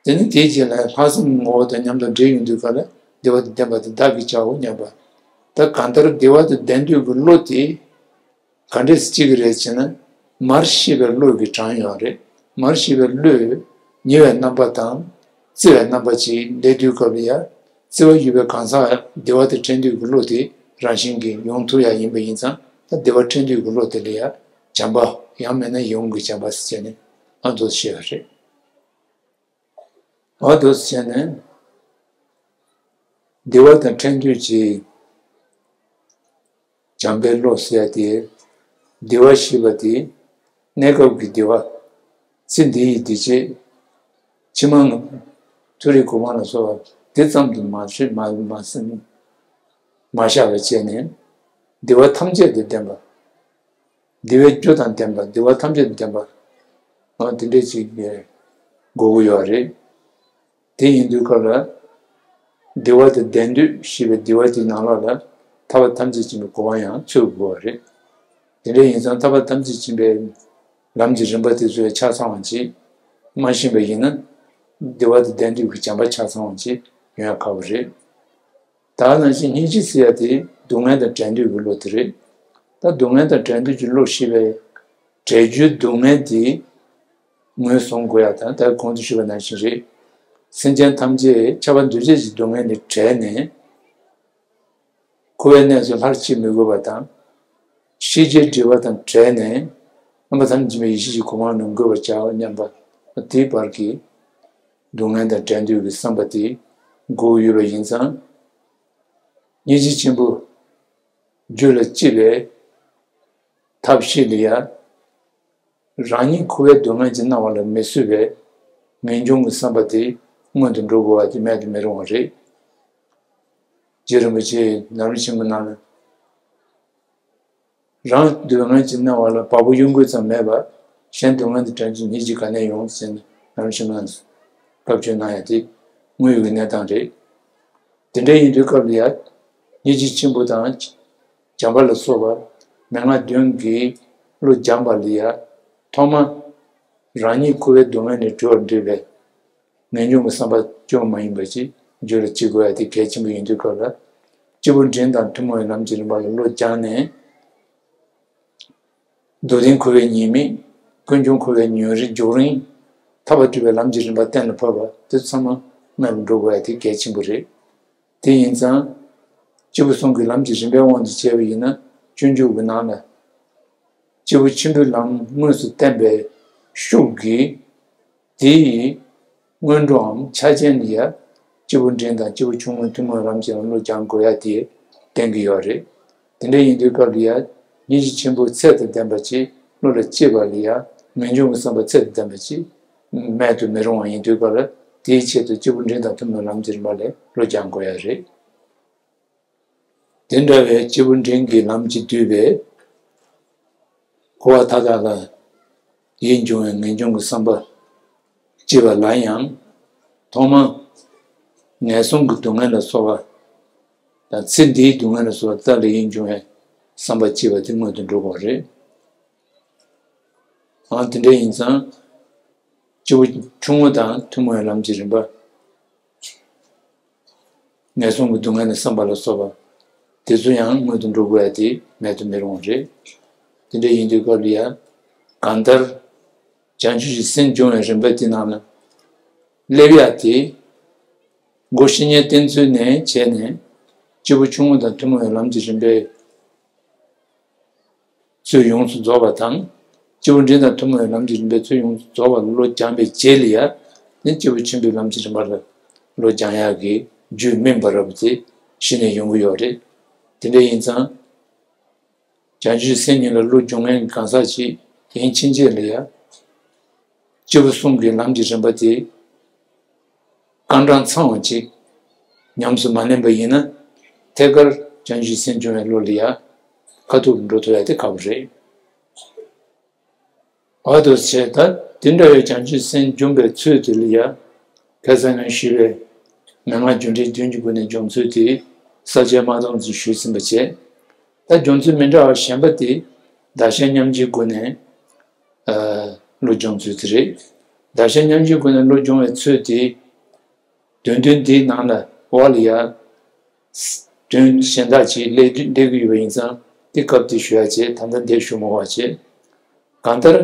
དེ་ནི་དེའི་རྗེས་ལ་ལྷག་བསམ་ངོ་བོ་དང་ཉམས་དང་འབྲེལ་ཡོང་དུས་སྐབས་ལ་བདེ་བ་དང་ལྡན་པ་དེ་བདག་གིས་བྱའོ་སྙམ་པ། ད་གང་ལྟར་བདེ་བ་དང་ལྡན་འདོད་ཀྱི་བློ་དེ་ག་འདྲས་སེ་སྐྱེ་གི་རེད་ཅེ་ན། མར་ཤེས་པའི་བློ་གིས་དྲངས་ཡོང་རེད། མར་ཤེས་པའི་བློས་ཉེ་བའི་རྣམ་པ་དང་བརྩེ་བའི་རྣམ་པ་ཅིག་སླེབས་དུས་སྐབས་ལ་ཡ། བརྩེ་བ་ཡོད་པའི་གང་ཟག་བདེ་བ་དང་འཕྲད་འདོད་ཀྱི་བློ་དེ་རང་བཞིན་གྱིས་ཡོང་ཐུབ་ཡ་ཡིན་པ་ཡིན་ཙང་། ད་བདེ་བ་འཕྲད་འདོད་ཀྱི་བློ་དེ་ལ་ཡ་བྱམས་པ། ཡང་མིན་ན་ཡིད་འོང་གི་བྱམས་པ་ཟེར་བྱས་ནས་ཨ་འདུག་བཤད་པ་རེད། འོ་འདུག་སེ་བྱས་ནས་བདེ་བ་དང་འཕྲད་འདོད་ཀྱི་བྱམས་པའི་བློ་ཟེར་ཡ་དེ། བདེ་བ་ཞེས་པ་དེ་གནས་སྐབས་ཀྱི་བདེ་བ། ཚེ་འདི་ཡི་བདེ་སྐྱིད། ཕྱི་མ་མཐོ་རིས་གོ་འཕང་ལ་སོགས་པ་དེ་ཙམ་དུ་མ་བྱེད་མ་མ་སེམས་མ་བཞག་པ་བྱས་ནས། བདེ་བ་ཐམས་ཅད་དང་ལྡན་པ། བདེ་བའི་རྒྱུ་དང་ལྡན་པ། བདེ་བ་ཐམས་ཅད་དང་ལྡན་པ། འོ་དེ་འདྲས་ཅིག་དགོས་ཀྱི་ཡོད་རེད། དེ་ཡིན་དུས་སྐབས་ལ། བདེ་བ་དང་ལྡན་འདོད་ཞེས་པའི་བདེ་བ་དེའི་ནང་ལོགས་ལ་ཐར་པ་ཐམས་ཅད་མཁྱེན་པའི་གོ་འཕང་ཡང་འཚོལ་དགོས་པ་རེད། དེ་འདྲ་ཡིན་ཙང་ཐར་པ་ཐམས་ཅད་མཁྱེན་པའི་ལམ་གྱི་རིམ་པ་དེ་ཚོ་ཡང་ཆ་ཚང་བ་ཅིག་མ་ཤེས་པ་ཡིན་ན། བདེ་བ་དང་ལྡན་འདོད་ཀྱི་བྱམས་པ་ཆ་ཚང་བ་ཅིག་ཡོང་ཡ་ཁག་པོ་རེད། ད་ནང་བཞིན་སྙིང་རྗེ་ཟེར་ཡ་དེ་སྡུག་བསྔལ་དང་བྲལ་འདོད་ཀྱི་བློ་དེ་རེད། ད་སྡུག་བསྔལ་དང་བྲལ་འདོད་ཀྱི་བློ་ཞེས་པའི་བྲལ་རྒྱུའི་སྡུག་བསྔལ་དེ་ངོས་བཟུང་དགོས་ཡ་དང་ད་གོང་དུ་ཞུས་པ་ནང་བཞིན་རེད། སེམས་ཅན་ཐམས་ཅད་ཁྱབ་པ་འདུ་བྱེད་ཀྱི་སྡུག་བསྔལ་ལས་བྲལ་ནས། འཁོར་བའི་གནས་སུ་སླར་སྐྱེ་མི་དགོས་པ་དང་། ཤེས་བྱའི་སྒྲིབ་པ་དང་བྲལ་ནས་རྣམ་པ་ཐམས་ཅད་མཁྱེན་པའི་ཡེ་ཤེས་ཀྱི་གོ་འཕང་ལ་འགོད་པར་བྱའོ་སྙམ་པ། དེའི་བར་གྱི་སྡུག་བསྔལ་དང་བྲལ་འདོད་ཀྱི་བསམ་པ་དེ་དགོས་ཡོད་པ་ཡིན་ཙང་། སྙིང་རྗེ་ཆེན་པོ་རྒྱུད་ལ་སྐྱེས་པའི་ཐབས་ཤེས་ལ་ཡ། རང་ཉིད་འཁོར་བའི་སྡུག་བསྔལ་གྱི་སྣང་བ་ལ་མི་བཟོད་པའི་ངེས་འབྱུང་གི་བསམ་པ་དེ་སྔོན་དུ་འགྲོ་དགོས་པ་དེ་མེད་དུ་མི་རུང་བ་རེད། རྗེ་རིན་པོ་ཆེས་ནཱ་རོ་ཆེན་མོ་ནང་ལ། རང་སྡུག་བསྔལ་གྱི་སྣང་བ་ལ་བ་སྤུ་གཡོ་འགུལ་ཙམ་མེད་པར་གཞན་སྡུག་བསྔལ་དུ་དྲན་རྒྱུ་སྙིང་རྗེ་ག་ནས་ཡོང་ཟེར་ནས་ནཱ་རོ་ཆེན་མོ་ནང་བཀའ་ཆོས་གནང་ཡ་དེ་དངོས་ཡོད་ཀྱི་གནས་སྟངས་རེད། དེ་འདྲ་ཡིན་དུས་སྐབས་ལ་ཡ། སྙིང་རྗེ་ཆེན་པོ་དང་། བྱམས་པ་ལ་སོགས་པ་མན་ངག་བདུན་གྱི་བློ་སྦྱངས་པ་ལ་ཡ། ཐོག་མ་རང་ཉིད་འཁོར་བའི་སྡུག་བསྔལ་ནས་གྲོལ་བར་འདོད་པའི་ངེས་འབྱུང་གི་བསམ་པ་སྐྱོ་བ་མ་ཡིན་པ་ཅིག་རྒྱུད་ལ་སྐྱེ་དགོས་ཡ་དེ་གལ་ཆེན་པོ་ཡིན་དུས་སྐབས་ལ། སྐྱེས་བུ་འབྲིང་དང་ཐུན་མོང་བའི་ལམ་གྱི་རིམ་པ་ལ་བློ་སྦྱངས་ནས། སྡུག་བདེན་འཁོར་བའི་ཉེས་དམིགས། ཀུན་འབྱུང་འཁོར་བའི་ཉེ་རིང་རྒྱུན་རིང་། ཐར་པ་སྒྲུབ་པའི་ལམ་གྱི་རིམ་པ་གཏན་ལ་ཕབ་པ་དེ་ཚང་མ་རྣམས་འགྲོ་དགོས་ཡ་དེ་གལ་ཆེན་པོ་རེད། དེ་ཡིན་ཙང་། སྐྱེས་བུ་གསུམ་གྱི་ལམ་གྱི་རིམ་པའི་དབང་དུ་བྱས་པ་ཡིན་ན། སྤྱོད་འཇུག་གི་ནང་ལ། སྐྱེས་བུ་ཆེན་པོའི་ལམ་དངོས་སུ་བསྟན་པའི་ཤུགས་ཀྱིས། དེ་ཡི་སྔོན་འགྲོའམ་ཆ་རྐྱེན་ལ་ཡ། སྐྱེས་བུ་འབྲིང་དང་སྐྱེས་བུ་ཆུང་ངུའི་ཐུན་མོང་ལམ་གྱི་བློ་སྦྱང་དགོས་ཡ་དེ་བསྟན་གྱི་ཡོད་རེད། དེ་འདྲ་ཡིན་དུས་སྐབས་ལ་ཡ། སྙིང་རྗེ་ཆེན་པོ་ཚད་དང་ལྡན་པ་ཅིག་བློ་ལ་སྐྱེས་པ་ལ་ཡ། ངེས་འབྱུང་གི་བསམ་པ་ཚད་དང་ལྡན་པ་ཅིག་མེད་དུ་མི་རུང་བ་ཡིན་དུས་སྐབས་ལ། དེའི་ཆེད་དུ་སྐྱེས་བུ་འབྲིང་དང་ཐུན་མོང་ལམ་གྱི་རིམ་པ་ལ་བློ་སྦྱང་དགོས་ཡ་རེད། དེ་འདྲ་བའི་སྐྱེས་བུ་འབྲིང་གི་ལམ་གྱིས་བསྡུས་པའི་འཁོར་བ་མཐའ་དག་ལ་ཡིད་འབྱུང་བའི་ངེས་འབྱུང་གི་བསམ་པ་སྐྱེས་པ་ལ་ཡང་། ཐོག་མར་ངན་སོང་གི་སྡུག་བསྔལ་ལ་སོགས་པ་དང་། ཚེ་འདིའི་སྡུག་བསྔལ་ལ་སོགས་པ་ལྟར་ལ་ཡིད་འབྱུང་བའི་བསམ་པ་སྐྱེས་པ་དེ་སྔོན་དུ་འགྲོ་དགོས་རེད། ཨང་། དེ་འདྲ་ཡིན་ཙང་། སྐྱེས་བུ་ཆུང་ངུ་དང་ཐུན་མོང་བའི་ལམ་གྱི་རིམ་པ། ངན་སོང་གི་སྡུག་བསྔལ་ནི་བསམ་པ་ལ་སོགས་པ། དེ་ཚོ་ཡང་སྔོན་དུ་འགྲོ་དགོས་ཡ་དེ་མེད་དུ་མི་རུང་བ་རེད། དེ་འདྲ་ཡིན་དུས་སྐབས་ལ་ཡ། གང་ལྟར། བྱང་ཆུབ་ཀྱི་སེམས་སྦྱོང་བའི་རིམ་པ་དེ་ནང་ལ། སླེབས་ཡ་དེ། སྒོ་བཤེས་གཉེན་བསྟེན་ཚུལ་ནས་བྱས་ནས། སྐྱེས་བུ་ཆུང་ངུ་དང་ཐུན་མོང་བའི་ལམ་གྱི་རིམ་པའི་ཚུལ་ཡོངས་སུ་རྫོགས་པ་དང་། སྐྱེས་བུ་འབྲིང་དང་ཐུན་མོང་བའི་ལམ་གྱི་རིམ་པའི་ཚུལ་ཡོངས་སུ་རྫོགས་པ་ལ་བློ་སྦྱངས་པའི་རྗེས་ལ་ཡ། ནི་སྐྱེས་བུ་ཆེན་པོའི་ལམ་གྱི་རིམ་པ་ལ་བློ་སྦྱང་ཡག་གི་རྒྱུ་སྨིན་པ་འདྲ་པོ་དེ་གཞི་ནས་ཡོང་གི་ཡོད་རེད། དེ་འདྲ་ཡིན་ཙང་། བྱང་ཆུབ་སེམས་ཉིད་ལ་བློ་སྦྱོང་མཁན་གང་ཟག་ཅིག་ཡིན་ཕྱིན་ཆད་ལ་ཡ། སྐྱེས་བུ་གསུམ་གྱི་ལམ་གྱི་རིམ་པ་དེ་རྐང་གྲངས་ཚང་བ་ཅིག་ཉམས་སུ་མ་ལེན་པ་ཡིན་ན། ཐད་ཀར་བྱང་ཆུབ་སེམས་སྦྱོང་བའི་བློ་ལ་ཡ་ཁ་ཐུག་འགྲོ་ཐུབ་ཡ་དེ་ཁག་པོ་རེད། འོ་དེ་བྱས་ད་དེ་འདྲ་བའི་བྱང་ཆུབ་སེམས་སྦྱོང་བའི་ཚུལ་དེ་ལ་ཡ། ཁ་སང་ངས་ཞུས་པའི་མན་ངག་རྒྱུ་འབྲས་བདུན་གྱི་སྒོ་ནས་སྦྱོང་ཚུལ་དེ་ས་བཅད་མ་གཏོགས་ཅིག་ཞུས་ཟིན་པ་བྱས། ད་སྦྱོང་ཚུལ་མི་འདྲ་བ་གཞན་པ་དེ་བདག་གཞན་མཉམ་བརྗེའི་སྒོ་ནས། ཨ། བློ་སྦྱོང་ཚུལ་དེ་རེད། བདག་གཞན་མཉམ་བརྗེའི་སྒོ་ནས་བློ་སྦྱོང་བའི་ཚུལ་དེ། དོན་བདུན་དེའི་ནང་ལ་འོག་ལ་ཡ། དོན་གཞན་དག་ཅིག་སླེབས་སླེབས་ཀྱི་ཡོད་པ་ཡིན་ཙང་དེ་སྐབས་དེ་ཞུ་ཡ་བྱས། ད་ལྟ་འདིར་ཞུ་མི་དགོས་པ་བྱས། གང་ལྟར།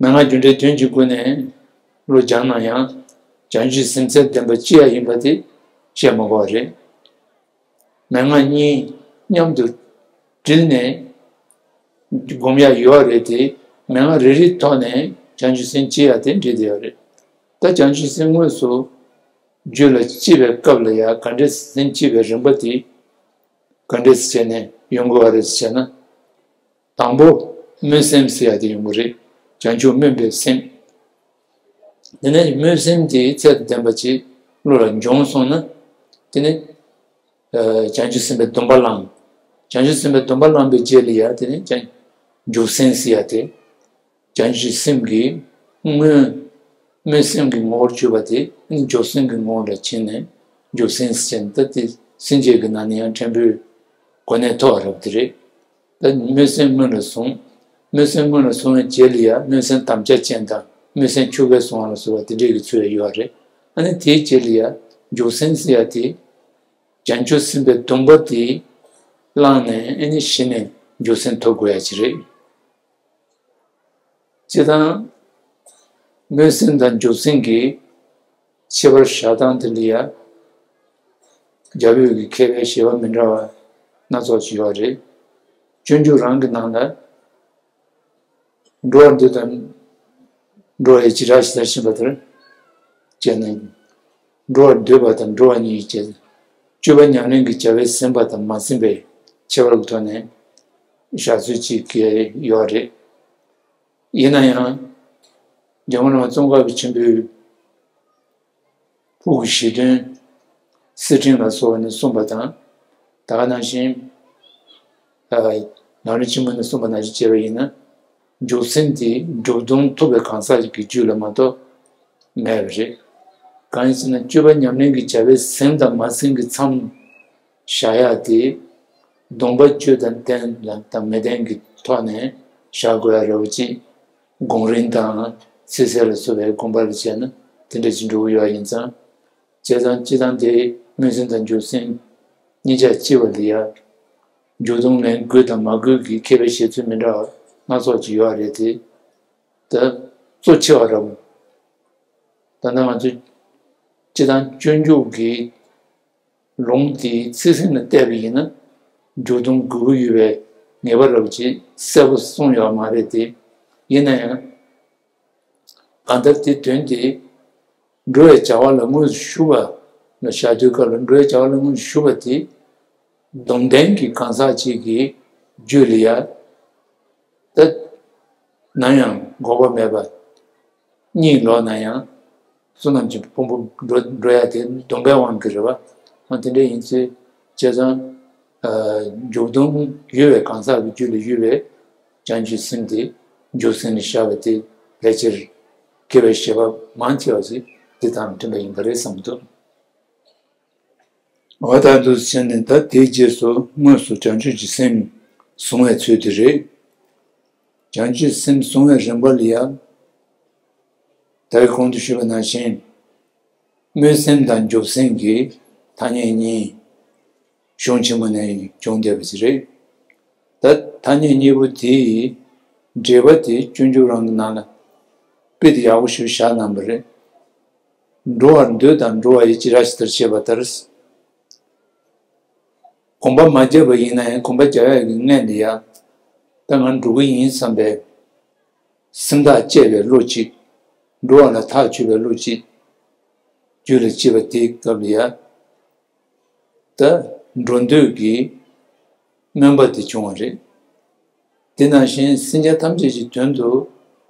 མན་ངག་རྒྱུ་འབྲས་བདུན་གྱི་སྒོ་ནས་བློ་སྦྱངས་ན་ཡང་། བྱང་ཆུབ་སེམས་ཚད་ལྡན་པ་སྐྱེ་ཡ་ཡིན་པ་དེ་བཤད་མ་དགོས་པ་རེད། མན་ངག་གཉིས་མཉམ་དུ་དྲིལ་ནས་སྒོམ་ཡ་ཡོད་རེད་དེ། མན་ངག་རེ་རེའི་ཐོག་ནས་བྱང་ཆུབ་སེམས་སྐྱེ་ཡ་དེ་འགྲིག་བསྡད་ཡོད་རེད། ད་བྱང་ཆུབ་སེམས་དངོས་སུ་རྒྱུད་ལ་སྐྱེ་བའི་སྐབས་ལ་ཡ། ག་འདྲས་སེམས་སྐྱེ་བའི་རིམ་པ་དེ་ག་འདྲས་བྱས་ནས་ཡོང་དགོས་པ་རེད་ཟེར་ན། དང་པོ་སྨོན་སེམས་ཟེར་ཡ་དེ་ཡོང་གི་རེད། བྱང་ཆུབ་སྨོན་པའི་སེམས། དེ་ནས་སྨོན་སེམས་དེ་ཚད་དང་ལྡན་པ་ཅིག་བློ་ལ་འབྱོངས་སོང་ན། དེ་ནས་ཨ། བྱང་ཆུབ་སེམས་དཔའི་སྡོམ་པ་བླངས། བྱང་ཆུབ་སེམས་དཔའི་སྡོམ་པ་བླངས་པའི་རྗེས་ལ་ཡ། དེ་ནས་བྱང་འཇུག་སེམས་ཟེར་ཡ་དེ། བྱང་ཆུབ་སེམས་ཀྱི་སྔོན། སྨོན་སེམས་ཀྱི་ངོ་བོར་གྱུར་པ་དེ་འཇུག་སེམས་ཀྱི་ངོ་བོ་ལ་ཕྱིན་ནས་འཇུག་སེམས་ཟེར་ནས། ད་དེ་སེམས་བསྐྱེད་ཀྱི་ནང་ནས་ཡང་ཕྲན་བུའི་གོ་གནས་མཐོ་བ་རབ་དེ་རེད། ད་སྨོན་སེམས་སྔོན་ལ་བཟུང་། སྨོན་སེམས་སྔོན་ལ་བཟུང་བའི་རྗེས་ལ་ཡ་སྨོན་སེམས་དམ་བཅའ་ཅན་དང་སྨོན་སེམས་ཆུ་བོར་སོང་བ་ལ་སོགས་པ་དེ་འདྲས་ཀྱི་ཚུལ་ཡོད་རེད། ཨ་ནི་དེའི་རྗེས་ལ་ཡ་འཇུག་སེམས་ཟེར་ཡ་དེ། བྱང་ཆུབ་སེམས་དཔའི་སྡོམ་པ་དེ་བླངས་ནས། ཨ་ནི་གཞི་ནས་འཇུག་སེམས་ཐོབ་དགོས་ཡ་ཅིག་རེད། སྤྱིར་བཏང་སྨོན་སེམས་དང་འཇུག་སེམས་ཀྱི་ཁྱད་པར་བཞག་སྟངས་དེ་ལ་ཡ། རྒྱ་བོད་ཀྱི་མཁས་པའི་བཞེད་པ་མི་འདྲ་བ་སྣ་ཚོགས་ཅིག་ཡོད་རེད། སྤྱོད་འཇུག་རང་གི་ནང་ལ། འགྲོ་བར་འདོད་དང་འགྲོ་བའི་བྱེ་བྲག་ཞེས་བྱ་བཞིན་པ་དེར་བྱས་ནས། འགྲོ་བར་འདོད་པ་དང་འགྲོ་བ་གཉིས་ཀྱི་སྤྱོད་པ་ཉམས་ལེན་གྱི་བྱ་བས་ཟིན་པ་དང་མ་ཟིན་པའི་ཁྱད་པར་གྱི་ཐོག་ནས་བཞག་ཚུལ་ཅིག་ཡོད་རེད། ཡིན་ན་ཡང་། རྒྱལ་བ་རིན་པོ་ཆེ་ཙོང་ཁ་པ་ཆེན་པོའི་ཕུགས་ཀྱི་བཞེད་དོན་གསེར་ཕྲེང་ལ་སོགས་ནས་གསུངས་པ་དང་། ད་ག་ནང་བཞིན། ཨ། ནཱ་རོ་ཆེན་མོ་ནས་གསུངས་པ་ནང་བཞིན་བྱས་པ་ཡིན་ན། འཇུག་སེམས་དེ་འགྲོ་དོན་ཐོབ་པའི་གང་ཟག་ཅིག་གི་རྒྱུད་ལ་མ་གཏོགས་མེད་པ་རེད། གང་ཡིན་ཟེར་ན། སྤྱོད་པ་ཉམས་ལེན་གྱི་བྱ་བས་ཟིན་དང་མ་ཟིན་གྱི་མཚམས་བཞག་ཡ་དེ། སྡོམ་པ་བཅོས་དང་བསྟེན་ལ་དང་མི་བསྟེན་གྱི་ཐོག་ནས་བཞག་དགོས་ཡ་རེད་པ་ཅིག་སྒོམ་རིམ་དང་ཚིག་གསལ་ལ་སོགས་པའི་དགོངས་པ་ལ་བྱས་ན་དེ་འདྲ་ཅིག་འགྲོ་གི་ཡོད་ཡིན་ཙང་། བྱས་ཙང་སྤྱིར་བཏང་དེ་སྨོན་སེམས་དང་འཇུག་སེམས་གཉིས་ཆ་གཅིག་པ་ལ་ཡ། འཇུག་ལྡོག་ལན་དགོས་དང་མ་དགོས་ཀྱི་མཁས་པའི་བཤད་ཚུལ་མི་འདྲ་བ་སྣ་ཚོགས་ཅིག་ཡོད་རེད་དེ། ད་གཙོ་ཆེ་བ་ར་བ། ད་ལྟ་ང་ཚོས་སྤྱིར་བཏང་སྤྱོད་འཇུག་གི་ལུང་དེའི་ཚིག་ཟིན་ལ་བལྟས་པ་ཡིན་ན། འཇུག་ལྡོག་དགོས་ཀྱི་ཡོད་པའི་ངེས་པ་ར་བ་ཅིག་གསལ་པོ་གསུངས་ཡོད་མ་རེད་དེ། ཡིན་ན་ཡང་། གང་ལྟར་དེ་དོན་དེ་འགྲོ་བའི་བྱ་བ་ལ་དངོས་སུ་ཞུགས་པ་ལ་བཞག་དུས་སྐབས་ལ། འགྲོ་བའི་བྱ་བ་ལ་དངོས་སུ་ཞུགས་པ་དེ་སྡོམ་ལྡན་གྱི་གང་ཟག་ཅིག་གི་རྒྱུད་ལ་ཡ། ད་ནམ་ཡང་འགོག་པ་མེད་པ། གཉིད་ལོག་ན་ཡང་བསོད་ནམས་ཀྱི་ཕུང་པོ་འགྲོ་འགྲོ་ཡ་དེ་སྡོམ་པའི་དབང་གིས་རེད་བ། ཨ། དེ་འདྲ་ཡིན་ཚེ་བྱས་ཙང་། ཨ། འཇུག་ལྡོག་ཡོད་པའི་གང་ཟག་གི་རྒྱུད་ལ་ཡོད་པའི་བྱང་ཆུབ་སེམས་དེ་འཇུག་སེམས་ལ་བཞག་པ་དེ་ཕལ་ཆེར་མཁས་པའི་བཞེད་པ་མང་ཆེ་བ་ཞིག་དེ་དང་མཐུན་པ་ཡིན་པ་རེད་བསམ་གྱི་འདུག། འོ། ད་འདུག་སེ་བྱས་ནས་ད་དེའི་རྗེས་སུ་དངོས་སུ་བྱང་ཆུབ་ཀྱི་སེམས་བཟུང་བའི་ཚུལ་དེ་རེད། བྱང་ཆུབ་སེམས་བཟུང་བའི་རིམ་པ་ལ་ཡང་། ད་གིན་གོང་དུ་ཞུས་པ་ནང་བཞིན། སྨོན་སེམས་དང་འཇུག་སེམས་ཀྱི་ཐ་སྙད་གཉིས་གཞུང་ཆེན་མོ་ནས་བྱུང་བསྡད་པ་ཞིག་རེད། ད་ཐ་སྙད་གཉིས་པོ་དེའི་འགྲེལ་པ་དེ་སྤྱོད་འཇུག་རང་གི་ནང་ལ་དཔེ་དེ་ཡག་པོ་ཞིག་བཞག་གནང་བ་རེད། འགྲོ་བར་འདོད་དང་འགྲོ་བ་ཡི་ཅི་ར་ཞིག་ལྟར་བཤད་པ་ལྟར། གོམས་པ་མ་བརྒྱབ་པ་ཡིན་ན་ཡང་གོམས་པ་རྒྱག་ཡག་གི་སྔོན་ལ་ཡ། ད་ང་འགྲོ་གི་ཡིན་བསམ་པའི་སེམས་ཐག་བཅད་པའི་བློ་གཅིག། འགྲོ་བ་ལ་ཐག་ཆོད་པའི་བློ་གཅིག་རྒྱུད་ལ་སྐྱེས་པ་དེའི་སྐབས་ལ་ཡ། ད་འགྲོ་འདོད་ཀྱི་སྨོན་པ་དེ་བྱུང་བ་རེད། དེ་ནང་བཞིན་སེམས་ཅན་ཐམས་ཅད་ཀྱི་དོན་དུ་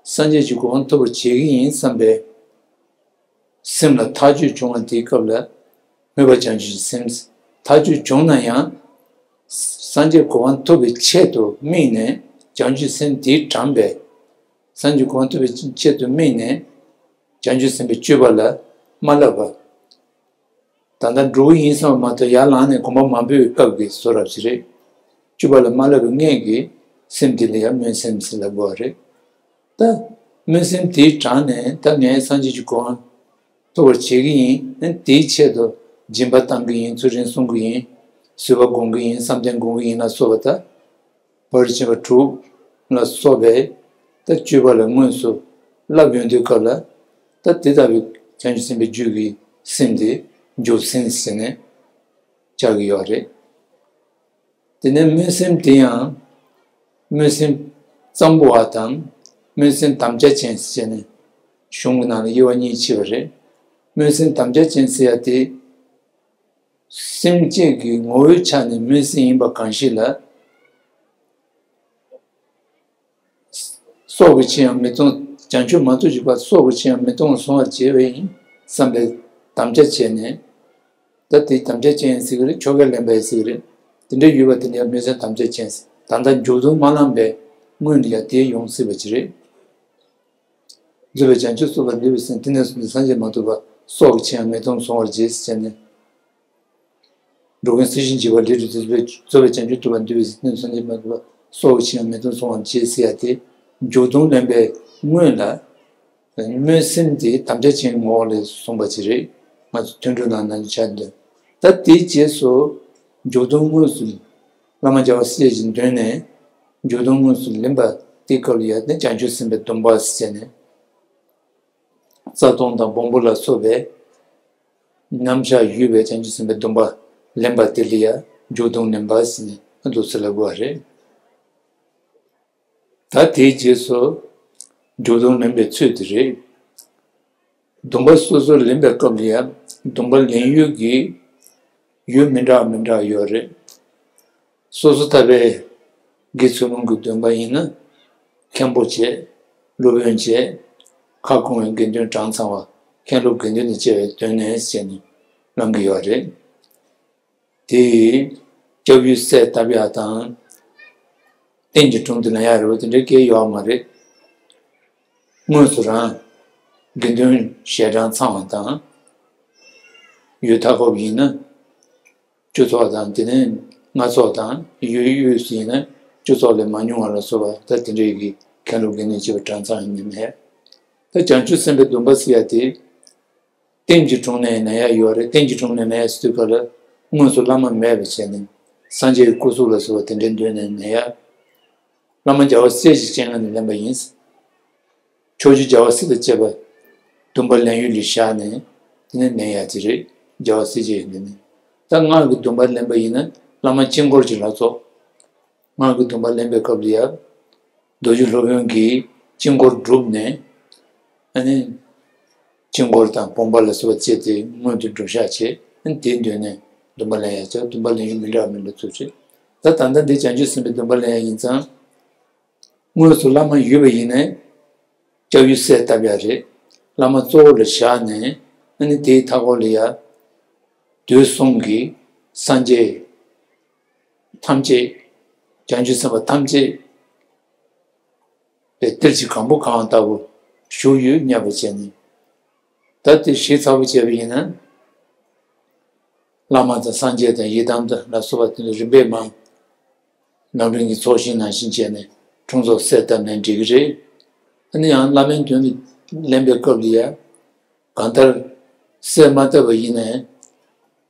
སངས་རྒྱས་ཀྱི་གོ་འཕང་ཐོབ་པར་བྱེད་ཀྱི་ཡིན་བསམ་པའི་སེམས་ལ་ཐག་གཅོད་བྱུང་བ་དེའི་སྐབས་ལ་མོས་པ་བྱང་ཆུབ་ཀྱི་སེམས། ཐག་གཅོད་བྱུང་ན་ཡང་སངས་རྒྱས་གོ་འཕང་ཐོབ་པའི་ཆེད་དུ་དམིགས་ནས་བྱང་ཆུབ་སེམས་དེས་དྲངས་པའི། སངས་རྒྱས་གོ་འཕང་ཐོབ་པའི་ཆེད་དུ་དམིགས་ནས་བྱང་ཆུབ་སེམས་དཔའི་སྤྱོད་པ་ལ་མ་བསླབ་པ། ད་ལྟ་འགྲོ་གི་ཡིན་བསམ་པ་མ་གཏོགས་ཡར་ལངས་ནས་གོམ་པ་མ་སྤོས་པའི་སྐབས་ཀྱི་བཟོ་འདྲ་ཞིག་རེད། སྤྱོད་པ་ལ་མ་བསླབ་པའི་སྔོན་གྱི་སེམས་དེ་ལ་ཡང་སྨོན་སེམས་ཟེར་ལབ་དགོས་པ་རེད། ད་སྨོན་སེམས་དེའི་དྲངས་ནས་ད་ངས་སངས་རྒྱས་ཀྱི་གོ་འཕང་ཐོབ་པར་བྱེད་ཀྱི་ཡིན། དེའི་ཆེད་དུ་སྦྱིན་པ་བཏང་གི་ཡིན། ཚུལ་ཁྲིམས་སྲུང་གི་ཡིན། བཟོད་པ་སྒོམ་གྱི་ཡིན། བསམ་གཏན་སྒོམ་གྱི་ཡིན་ལ་སོགས་པ་ད། བར་ཆད་པ་དྲུག་ལ་སོགས་པའི་ད་སྤྱོད་པ་ལ་དངོས་སུ་བསླབ་ཡོང་དུས་སྐབས་ལ། ད་དེ་ལྟ་བུའི་བྱང་ཆུབ་སེམས་དཔའི་རྒྱུད་ཀྱི་སེམས་དེ་འཇུག་སེམས་ཟེར་ནས་བྱ་གི་ཡོད་རེད། དེ་ནས་སྨོན་སེམས་དེ་ཡང་སྨོན་སེམས་གཙང་པོ་བ་དང་སྨོན་སེམས་དམ་བཅའ་ཅན་ཟེར་ནས་གཞུང་གི་ནང་ལ་དབྱེ་བ་གཉིས་ཕྱེ་བ་རེད། སྨོན་སེམས་དམ་བཅའ་ཅན་ཟེར་ཡ་དེ། སེམས་བསྐྱེད་ཀྱི་ངོ་བོའི་ཆ་ནས་སྨོན་སེམས་ཡིན་པ་གང་ཞིག་ལ། སྲོག་གི་ཕྱིར་ཡང་མི་གཏོང་། བྱང་ཆུབ་མ་ཐོབ་ཀྱི་བར་སྲོག་གི་ཕྱིར་ཡང་མི་གཏོང་བར་གཟུང་བར་བྱེད་པ་ཡིན་བསམ་པའི་དམ་བཅའ་བྱས་ནས། ད་དེ་དམ་བཅའ་ཅན་ཟེར་གི་རེད། ཆོ་ག་ལེན་པ་ཡང་ཟེར་གི་རེད། དེ་འདྲ་ཡོད་པ་དེ་འདྲ་སྨོན་སེམས་དམ་བཅའ་ཅན་ཟེར། ད་ལྟ་འཇུག་ལྡོག་མ་ལངས་པའི་སྔོན་ལ་ཡང་དེ་ཡོང་སྲིད་པ་ཅིག་རེད། རྫོགས་པའི་བྱང་ཆུབ་ཐོབ་པར་འདོད་པའི་སེམས། དེ་ནས་བཟུང་སྟེ་སངས་རྒྱས་མ་ཐོབ་བར་སྲོག་གི་ཕྱིར་ཡང་མི་གཏོང་བར་གཟུང་བར་བྱེད་ཟེར་ནས། འགྲོ་ཀུན་སྲི་ཞིང་འཇིགས་པ་ལས་སྒྲོལ་ཏེ། རྫོགས་པའི་བྱང་ཆུབ་ཐོབ་པར་འདོད་པའི་སེམས། དེ་ནས་སངས་རྒྱས་མ་ཐོབ་བར་སྲོག་གི་ཕྱིར་ཡང་མི་གཏོང་བར་གཟུང་བར་བྱེད་ཟེར་ཡ་དེ། འཇུག་ལྡོག་ལེན་པའི་སྔོན་ལ་སྨོན་སེམས་དེ་དམ་བཅའ་ཅན་ངོ་བོ་ལ་གསུངས་པ་ཅིག་རེད། ང་ཚོ་ཐུན་དྲུག་ནང་ན་ཆ་འདོན། ད་དེའི་རྗེས་སུ་འཇུག་ལྡོག་དངོས་སུ་བླ་མ་རྒྱལ་བ་སྲས་བཅས་ཀྱི་མདུན་ནས་འཇུག་ལྡོག་དངོས་སུ་ལེན་པ་དེའི་སྐབས་ལ་ཡ་ནི་བྱང་ཆུབ་སེམས་དཔའི་སྡོམ་པ་ཟེར་ནས། རྩ་ལྟུང་དང་སྦོམ་པོ་ལ་སོགས་པའི་རྣམ་གཞག་ཡོད་པའི་བྱང་ཆུབ་སེམས་དཔའི་སྡོམ་པ་ལེན་པ་དེ་ལ་ཡང་འཇུག་ལྡོག་ལེན་པ་ཟེར་ནས་འདུག་སེ་ལབ་དགོས་པ་རེད། ད་དེའི་རྗེས་སུ་འཇུག་ལྡོག་ལེན་པའི་ཚུལ་དེ་རེད། སྡོམ་པ་སོ་སོར་ལེན་པའི་སྐབས་ལ་ཡང་སྡོམ་པ་ལེན་ཡུལ་གྱི་ཡུལ་མི་འདྲ་མི་འདྲ་ཡོད་རེད། སོ་སོ་ཐར་པའི་དགེ་ཚུལ་སློང་གི་སྡོམ་པ་ཡིན་ན། མཁན་པོ་བྱས། སློབ་དཔོན་བྱས། ཁ་སྐོང་བའི་དགེ་འདུན་གྲངས་ཚང་བ། མཁན་སློབ་དགེ་འདུན་དང་བཅས་པའི་དོན་ནས་བྱས་ནས་གནང་གི་ཡོད་རེད། དེ་ཡིས་སྐྱབས་ཡུལ་གསལ་བཏབ་ཡག་དང་། རྟེན་གྱི་དྲུང་དུ་ལེན་ཡག་རེད་པ། དེ་འདྲའི་སྐད་ཡོད་མ་རེད། དངོས་སུ་རང་དགེ་འདུན་ཞལ་གྲངས་ཚང་བ་དང་། ཡུལ་མཐའ་འཁོབ་ཡིན་ན། བཅུ་ཚོགས་དང་། དེ་ནས་ལྔ་ཚོགས་དང་། ཡུལ་དབུས་སུ་ཡིན་ན་བཅུ་ཚོགས་ལས་མ་ཉུང་བ་ལ་སོགས་པ། ད་དེ་འདྲའི་གི་མཁན་སློབ་དགེ་འདུན་བཅས་པ་གྲངས་ཚང་ཡིན་ནི་མེད། ད་བྱང་ཆུབ་སེམས་དཔའི་སྡོམ་པ་ཟེར་ཡ་དེ། རྟེན་གྱི་དྲུང་ནས་ལེན་ཡག་ཡོད་རེད། རྟེན་གྱི་དྲུང་ནས་ལེན་ཡག་ཟེར་དུས་སྐབས་ལ་དངོས་སུ་བླ་མ་མེད་པ་བྱས་ནས། སངས་རྒྱས་ཀྱི་སྐུ་གཟུགས་ལ་སོགས་པ་དེ་འདྲའི་མདུན་ནས་ལེན་ཡ། བླ་མ་རྒྱལ་བ་སྲས་ཀྱི་སྤྱན་སྔ་ནས་ལེན་པ་ཡིན། ཕྱོགས་བཅུའི་རྒྱལ་བ་སྲས་དང་བཅས་པ་སྡོམ་པ་ལེན་ཡུལ་ལ་བཞག་ནས་དེ་ནས་ལེན་ཡ་དེ་རེད། རྒྱལ་བ་སྲས་ཀྱི་ཡོན་ཏན་ནི། ད་སྔགས་ཀྱི་སྡོམ་པ་ལེན་པ་ཡིན་ན་བླ་མ་དཀྱིལ་འཁོར་གྱི་ལྷ་ཚོགས། སྔགས་ཀྱི་སྡོམ་པ་ལེན་པའི་སྐབས་ལ་ཡང་། རྡོ་རྗེ་སློབ་དཔོན་གྱིས་དཀྱིལ་འཁོར་བསྒྲུབས་ནས། ཨ་ནི། དཀྱིལ་འཁོར་དང་བུམ་པ་ལ་སོགས་པ་བཅས་ཏེ་སྔོན་དུ་སྒྲུབ་བྱ་བྱེད། ཨ་ནི་དེའི་མདུན་ནས་སྡོམ་པ་ལེན་ཡ་བྱ། སྡོམ་པ་ལེན་ཡུལ་མི་འདྲ་བ་མི་འདྲ་ཚུལ་རེད། ད་ད་ལྟ་འདི་བྱང་ཆུབ་སེམས་དཔའི་སྡོམ་པ་ལེན་ཡ་ཡིན་ཙང་། དངོས་སུ་བླ་མ་ཡོད་པ་ཡིན་ནའི། སྐྱབས་ཡུལ་གསལ་བཏབ་ཡ་རེད། བླ་མ་གཙོ་བོ་ལ་བཞག་ནས། ཨ་ནི་དེའི་མཐའ་འཁོར་ལ་ཡ། དུས་གསུམ་གྱི་སངས་རྒྱས་ཐམས་ཅད། བྱང་ཆུབ་སེམས་དཔའ་ཐམས་ཅད་པའི་གཏེར་གྱི་གང་བུ་གང་ལྟ་བུ་བཞུགས་ཡོད་སྙམ་པ་བྱས་ནས། ད་དེ་ཞིབ་ཚགས་པོ་བྱས་པ་ཡིན་ན། བླ་མ་དང་སངས་རྒྱས་དང་ཡི་དམ་དང་ལ་སོགས་པ་དེ་ཚོ་རིམ་པས་མར་རྣམ་འདྲེན་གྱི་ཚོགས་ཞིང་ནང་བཞིན་བྱས་ནས་འཁྲུངས་ཚོགས་གསལ་བཏབ་ནས་འགྲིག་གི་རེད། ཨ་ནི་ཡང་བླ་མའི་མདུན་ལ་ལེན་པའི་སྐབས་ལ་ཡ། གང་ལྟར་གསལ་མ་བཏབ་པ་ཡིན་ནའི།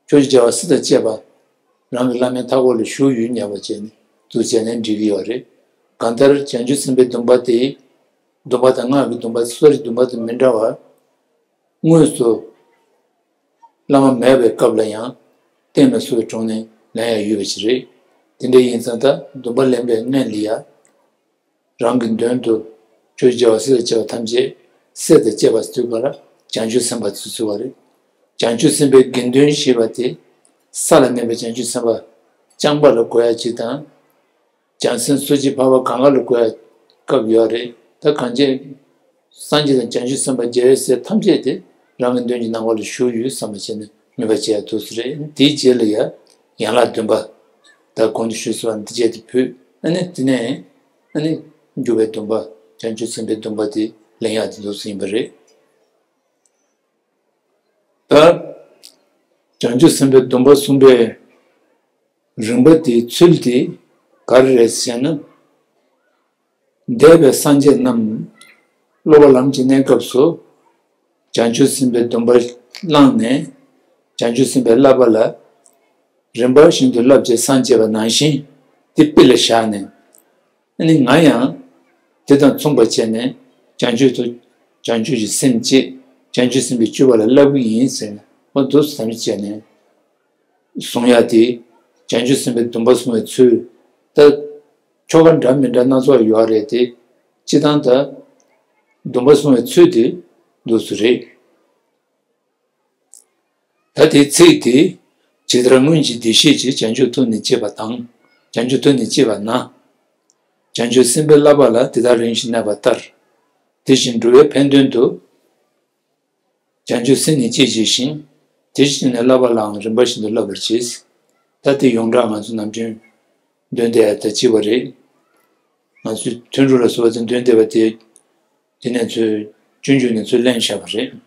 ཕྱོགས་བཅུའི་རྒྱལ་བ་སྲས་དང་བཅས་པ་རང་གི་བླ་མའི་མཐའ་འཁོར་ལ་བཞུགས་ཡོད་སྙམ་པ་བྱས་ནས་འདུག་བྱས་ནས་འགྲིག་གི་ཡོད་རེད། གང་ལྟར་བྱང་ཆུབ་སེམས་དཔའི་སྡོམ་པ་དེ། སྡོམ་པ་དང་སྔགས་ཀྱི་སྡོམ་པ་སོ་སོའི་སྡོམ་པ་དང་མི་འདྲ་བར། དངོས་སུ་བླ་མ་མེད་པའི་སྐབས་ལ་ཡང་བསྟན་པའི་སྲོལ་དྲུང་ནས་ལེན་ཡ་ཡོད་པ་ཞིག་རེད། དེ་འདྲ་ཡིན་ཙང་ད་སྡོམ་པ་ལེན་པའི་སྔོན་ལ་ཡ། རང་གི་མདུན་དུ་ཆོས་རྒྱལ་བ་སྲས་དང་བཅས་པ་ཐམས་ཅད་སྲས་དང་བཅས་པ་ཟེར་དུས་སྐབས་ལ་བྱང་ཆུབ་སེམས་དཔའ་ཚོ་ཚུད་པ་རེད། བྱང་ཆུབ་སེམས་དཔའི་དགེ་འདུན་ཞེས་པ་དེ་ས་ལ་གནས་པའི་བྱང་ཆུབ་སེམས་དཔའ་རྐྱང་པ་ལ་གོ་ཡ་གཅིག་དང་། བྱང་སེམས་སོ་སྐྱེ་འཕགས་པ་གང་ག་ལ་གོ་ཡ་སྐབས་ཡོད་རེད། ད་གང་ཅི། སངས་རྒྱས་དང་བྱང་ཆུབ་སེམས་དཔའ་རྒྱལ་བའི་སྲས་ཐམས་ཅད་དེ་རང་གི་མདུན་གྱི་ནམ་མཁའ་ལ་བཞུགས་ཡོད་བསམ་པ་བྱས་ནས་མོས་པ་བྱེད་ཡ་འདུག་སེ་རེད། དེའི་རྗེས་ལ་ཡ་ཡན་ལག་བདུན་པ། ད་གོང་དུ་ཞུས་སོང་བ་འདི་བྱས་ཏེ་ཕུལ། ཨ་ནི་དེ་ནས་ཨ་ནི་འཇུག་པའི་སྡོམ་པ། བྱང་ཆུབ་སེམས་དཔའི་སྡོམ་པ་དེ་ལེན་ཡ་དེ་འདུག་སེ་ཡིན་པ་རེད། ད་བྱང་ཆུབ་སེམས་དཔའི་སྡོམ་པ་གསུངས་པའི་རིམ་པ་དེའི་ཚུལ་དེ་ག་རེ་རེད་ཟེར་ན། འདས་པའི་སངས་རྒྱས་རྣམས་སློབ་པ་ལམ་གྱི་གནས་སྐབས་སུ། བྱང་ཆུབ་སེམས་དཔའི་སྡོམ་པ་བླངས་ནས། བྱང་ཆུབ་སེམས་དཔའི་བསླབ་པ་ལ་རིམ་པ་བཞིན་དུ་བསླབ་ཅིང་སངས་རྒྱས་པ་ནང་བཞིན་དེ་དཔེ་ལ་བཞག་ནས། ཨ་ནི་ང་ཡང་དེ་དང་མཚུངས་པ་བྱས་ནས་བྱང་ཆུབ་ཏུ། བྱང་ཆུབ་ཀྱི་སེམས་བསྐྱེད། བྱང་ཆུབ་སེམས་དཔའི་སྤྱོད་པ་ལ་བསླབ་ཀྱི་ཡིན་ཟེར་ནས་འོ་འདུག་སེ་དམ་བཅས་ནས་གསུང་ཡ་དེ། བྱང་ཆུབ་སེམས་དཔའི་སྡོམ་པ་གསུང་བའི་ཚུལ། ད་ཆོ་ག་འདྲ་མི་འདྲ་སྣ་ཚོགས་ཡོད་རེད་དེ། སྤྱིར་བཏང་ད་སྡོམ་པ་གསུང་བའི་ཚུལ་དེ་འདུག་སེ་རེད། ད་དེའི་ཚིག་དེ། ཇི་ལྟར་སྔོན་གྱི་བདེ་གཤེགས་ཀྱིས། བྱང་ཆུབ་ཐུགས་ནི་བསྐྱེད་པ་དང་། བྱང་ཆུབ་ཐུགས་ནི་བསྐྱེད་པ་ན། བྱང་ཆུབ་སེམས་དཔའི་བསླབ་པ་ལ་དེ་ལྟར་རིམ་བཞིན་གནས་པ་ལྟར། དེ་བཞིན་འགྲོ་བའི་ཕན་དོན་དུ། བྱང་ཆུབ་སེམས་ནི་བསྐྱེད་བྱས་ཤིང་། དེ་བཞིན་གནས་བསླབ་པ་ལའང་རིམ་པ་བཞིན་དུ་བསླབ་པར་བྱེད། ད་དེ་ཡོངས་གྲགས་ང་ཚོ་ནམ་རྒྱུན་འདོན་བསྡད་ཡ་ད་གཅིག་པ་རེད། ང་ཚོའི་ཐུན་དྲུག་ལ་སོགས་པ་ཚོ་འདོན་བསྡད་པ་དེ། དེ་ནས་ཚོས་སྤྱོད་འཇུག་ནས་ཚོས་ལེན་བཞག་པ་རེད།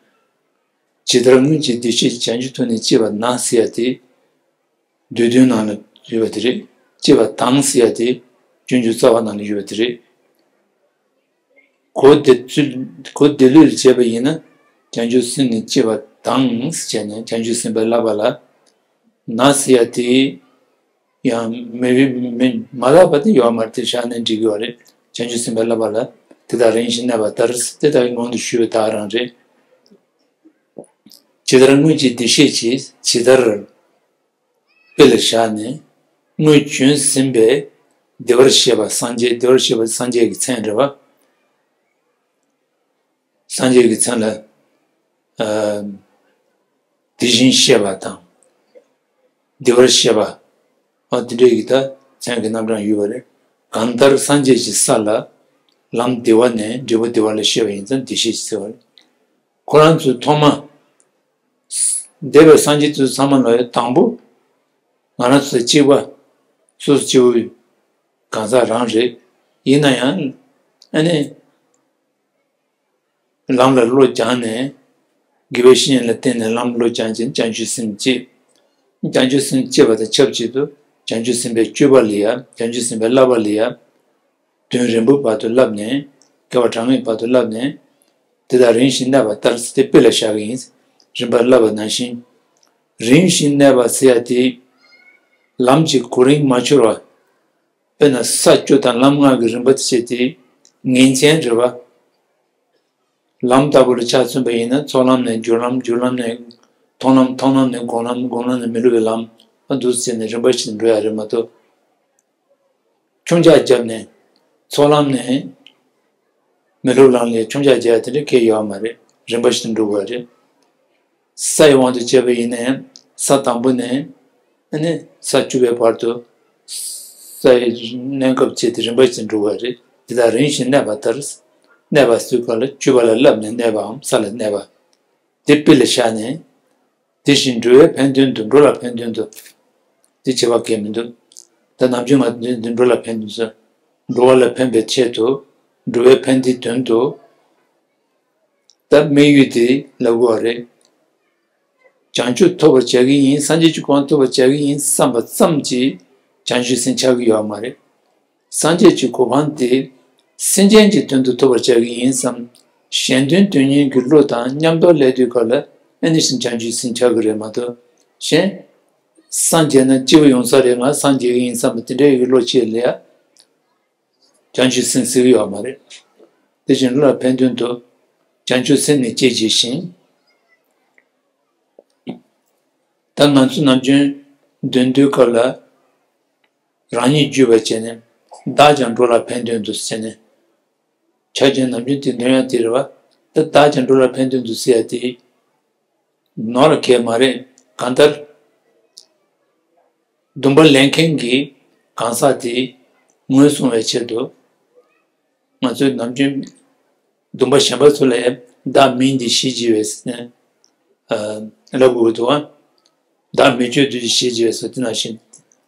ཇི་ལྟར་སྔོན་གྱི་བདེ་གཤེགས་ཀྱིས། བྱང་ཆུབ་ཐུགས་ནི་བསྐྱེད་པ་ན་ཟེར་ཡ་དེ། བསྡུས་དོན་ནང་ལ་ཡོད་པ་དེ་རེད། བསྐྱེད་པ་དང་ཟེར་ཡ་དེ་སྤྱོད་འཇུག་རྩ་བ་ནང་ལ་ཡོད་པ་དེ་རེད། གོ་བདེ་ཚུལ། གོ་བདེ་ལོས་ལ་བྱས་པ་ཡིན་ན། བྱང་ཆུབ་སེམས་ནི་བསྐྱེད་པ་དང་ཟེར་བྱས་ནས་བྱང་ཆུབ་སེམས་དཔའི་བསླབ་པ་ལ། ན་ཟེར་ཡ་དེ། ཡང་མི་བི་མི་མ་ལབ་པ་དེ་ཡོད་མ་རེད། དེ་བཞག་ནས་འགྲིག་གི་ཡོད་རེད། བྱང་ཆུབ་སེམས་དཔའི་བསླབ་པ་ལ་དེ་དག་རིམ་བཞིན་གནས་པ་ལྟར་དེ་དག་གི་གོང་དུ་ཞུས་པ་དག་རང་རེད། ཇི་ལྟར་སྔོན་གྱི་བདེ་གཤེགས་ཀྱིས། ཇི་ལྟར་དཔེ་ལ་བཞག་ནས་སྔོན་བྱོན་ཟིན་པའི་བདེ་བར་གཤེགས་པ་སངས་རྒྱས། བདེ་བར་གཤེགས་པ་སངས་རྒྱས་ཀྱི་མཚན་རེད་བ། སངས་རྒྱས་ཀྱི་མཚན་ལ། ཨ། དེ་བཞིན་གཤེགས་པ་དང་། བདེ་བར་གཤེགས་པ། ཨ། དེ་འདྲའི་གི་ད་མཚན་གྱི་རྣམ་གྲངས་ཡོད་པ་རེད། གང་ལྟར་སངས་རྒྱས་ཀྱི་ས་ལ་ལམ་བདེ་བ་ནས་འབྲས་བུ་བདེ་བ་ལ་གཤེགས་པ་ཡིན་ཙང་བདེ་གཤེགས་ཀྱི་ཟེར་བ་རེད། ཁོ་རང་ཚོའི་ཐོག་མ། འདས་པའི་སངས་རྒྱས་དེ་ཚོ་ཚང་མ་ལ་དང་པོ། ང་རང་ཚོ་གཅིག་པ། སོ་སོ་སྐྱེ་བོའི་གང་ཟག་རང་རེད། ཡིན་ན་ཡང་། ཨ་ནི། ལམ་ལ་བློ་སྦྱངས་ནས། དགེ་བའི་བཤེས་གཉེན་ལ་བརྟེན་ནས་ལམ་བློ་སྦྱངས་ཀྱིན་བྱང་ཆུབ་སེམས་བསྐྱེད། བྱང་ཆུབ་སེམས་བསྐྱེད་པ་དང་ཆབས་ཅིག་ཏུ་བྱང་ཆུབ་སེམས་དཔའི་སྤྱོད་པ་ལ་ཡ། བྱང་ཆུབ་སེམས་དཔའི་བསླབ་པ་ལ་ཡ། དོན་རིམ་པ་བར་དུ་བསླབས་ནས། དགེ་བ་གྲངས་མེད་བར་དུ་བསླབས་ནས། དེ་དག་རིམ་བཞིན་གནས་པ་ལྟར་ཟེར་ཏེ་དཔེ་ལ་བཞག་གི་ཡིན། རིམ་པར་བསླབ་པ་ནང་བཞིན། རིམ་བཞིན་གནས་པ་ཟེར་ཡ་དེ། ལམ་གྱི་གོ་རིམ་མ་འཆོལ་བར། དཔེར་ན་ས་བཅུ་དང་ལམ་ལྔ་གི་རིམ་པ་དེ་བྱས་ཏེ་ངེས་ཅན་རེད་བ། ལམ་ལྟ་བུ་ལ་ཆ་མཚོན་པ་ཡིན་ན་ཚོགས་ལམ་ནས་སྦྱོར་ལམ། སྦྱོར་ལམ་ནས་མཐོང་ལམ། མཐོང་ལམ་ནས་སྒོམ་ལམ། སྒོམ་ལམ་ནས་མི་སླུ་བའི་ལམ། འདུག་ཟེར་ནས་རིམ་པ་བཞིན་འགྲོ་ཡ་རེད་མ་གཏོགས། ཁྱུང་ཅག་བརྒྱབ་ནས་ཚོགས་ལམ་ནས་མི་སླུ་ལམ་ལ་ཁྱུང་ཅག་བརྒྱབ་ཡ་དེ་འདྲ་གང་ཡང་ཡོད་མ་རེད། རིམ་པ་བཞིན་འགྲོ་དགོས་རེད། ས་ཡི་དབང་དུ་བྱས་པ་ཡིན་ན་ཡང་ས་དང་པོ་ནས་ཨ་ནི་ས་བཅུ་པའི་བར་དུ་ས་ཡི་གནས་སྐབས་བྱས་ཏེ་རིམ་པ་བཞིན་འགྲོ་དགོས་རེད། དེ་དག་རིམ་བཞིན་གནས་པ་ལྟར། གནས་པ་ཟེར་སྐབས་ལ་བཅུ་པ་ལ་བསླབས་ནས་གནས་པའམ་ས་ལ་གནས་པ། དེ་དཔེ་ལ་བཞག་ནས། དེ་བཞིན་འགྲོ་བའི་ཕན་དོན་དུ། འགྲོ་ལ་ཕན་དོན་དུ། དེ་བྱེད་པ་གལ་མི་འདུག་ད་ནམ་རྒྱུན་ང་ཚོ་འདི་འགྲོ་ལ་ཕན་དོན་ཟེར། འགྲོ་བ་ལ་ཕན་པའི་ཆེད་དུ། འགྲོ་བའི་ཕན་བདེའི་དོན་དུ། ད་དམིགས་ཡུལ་དེ་ལབ་དགོས་པ་རེད། བྱང་ཆུབ་ཐོབ་པར་བྱ་གི་ཡིན། སངས་རྒྱས་ཀྱི་གོ་འཕང་ཐོབ་པར་བྱ་གི་ཡིན་བསམ་པ་ཙམ་གྱིས་བྱང་ཆུབ་སེམས་ཆགས་ཀྱི་ཡོད་མ་རེད། སངས་རྒྱས་ཀྱི་གོ་འཕང་དེ་སེམས་ཅན་གྱི་དོན་དུ་ཐོབ་པར་བྱ་གི་ཡིན་བསམ། གཞན་དོན་དོན་གཉེར་གྱི་བློ་དང་མཉམ་དུ་སླེབས་དུས་སྐབས་ལ་ཨ་ནི་བཞིན་བྱང་ཆུབ་སེམས་ཆགས་ཀྱི་རེད་མ་གཏོགས། གཞན། སངས་རྒྱས་ན་སྐྱིད་པོ་ཡོང་ས་རེད། ང་སངས་རྒྱས་ཀྱི་ཡིན་བསམ་པ་དེ་འདྲའི་ཡི་བློ་ཆེ་ལ་ཡ། བྱང་ཆུབ་སེམས་ཟེར་གྱི་ཡོད་མ་རེད། དེ་བཞིན་བློ་ལ་ཕན་དོན་དུ། བྱང་ཆུབ་སེམས་ནི་སྐྱེད་བྱེད་བཞིན། ད་ང་ཚོ་ནམ་རྒྱུན་འདོན་དུས་སྐབས་ལ། རང་ཉིད་བརྒྱུད་པར་བྱས་ནས། བདག་ཀྱང་འགྲོ་ལ་ཕན་དོན་དུ་ཟེར་ནས། ཆ་རྐྱེན་ནམ་རྒྱུན་དེ་འདོན་ཡ་དེ་རེད་བ། ད་བདག་ཀྱང་འགྲོ་ལ་ཕན་དོན་དུ་ཟེར་ཡ་དེ་ནོར་གལ་མ་རེད། གང་ལྟར། སྡོམ་པ་ལེན་མཁན་གྱི་གང་ཟག་དེ་ངོས་བཟུང་བའི་ཆེད་དུ། ང་ཚོས་ནམ་རྒྱུན་སྡོམ་པ་གཞན་པ་ཚོ་ལ་བདག་མིང་འདི་ཞེས་བགྱི་བས་ཟེར་ནས་ལབ་དགོས་འདུག་བ། བདག་མི་སྤྱོད་དུ་ཞེས་བགྱི་བས་སོ། དེ་ནང་བཞིན་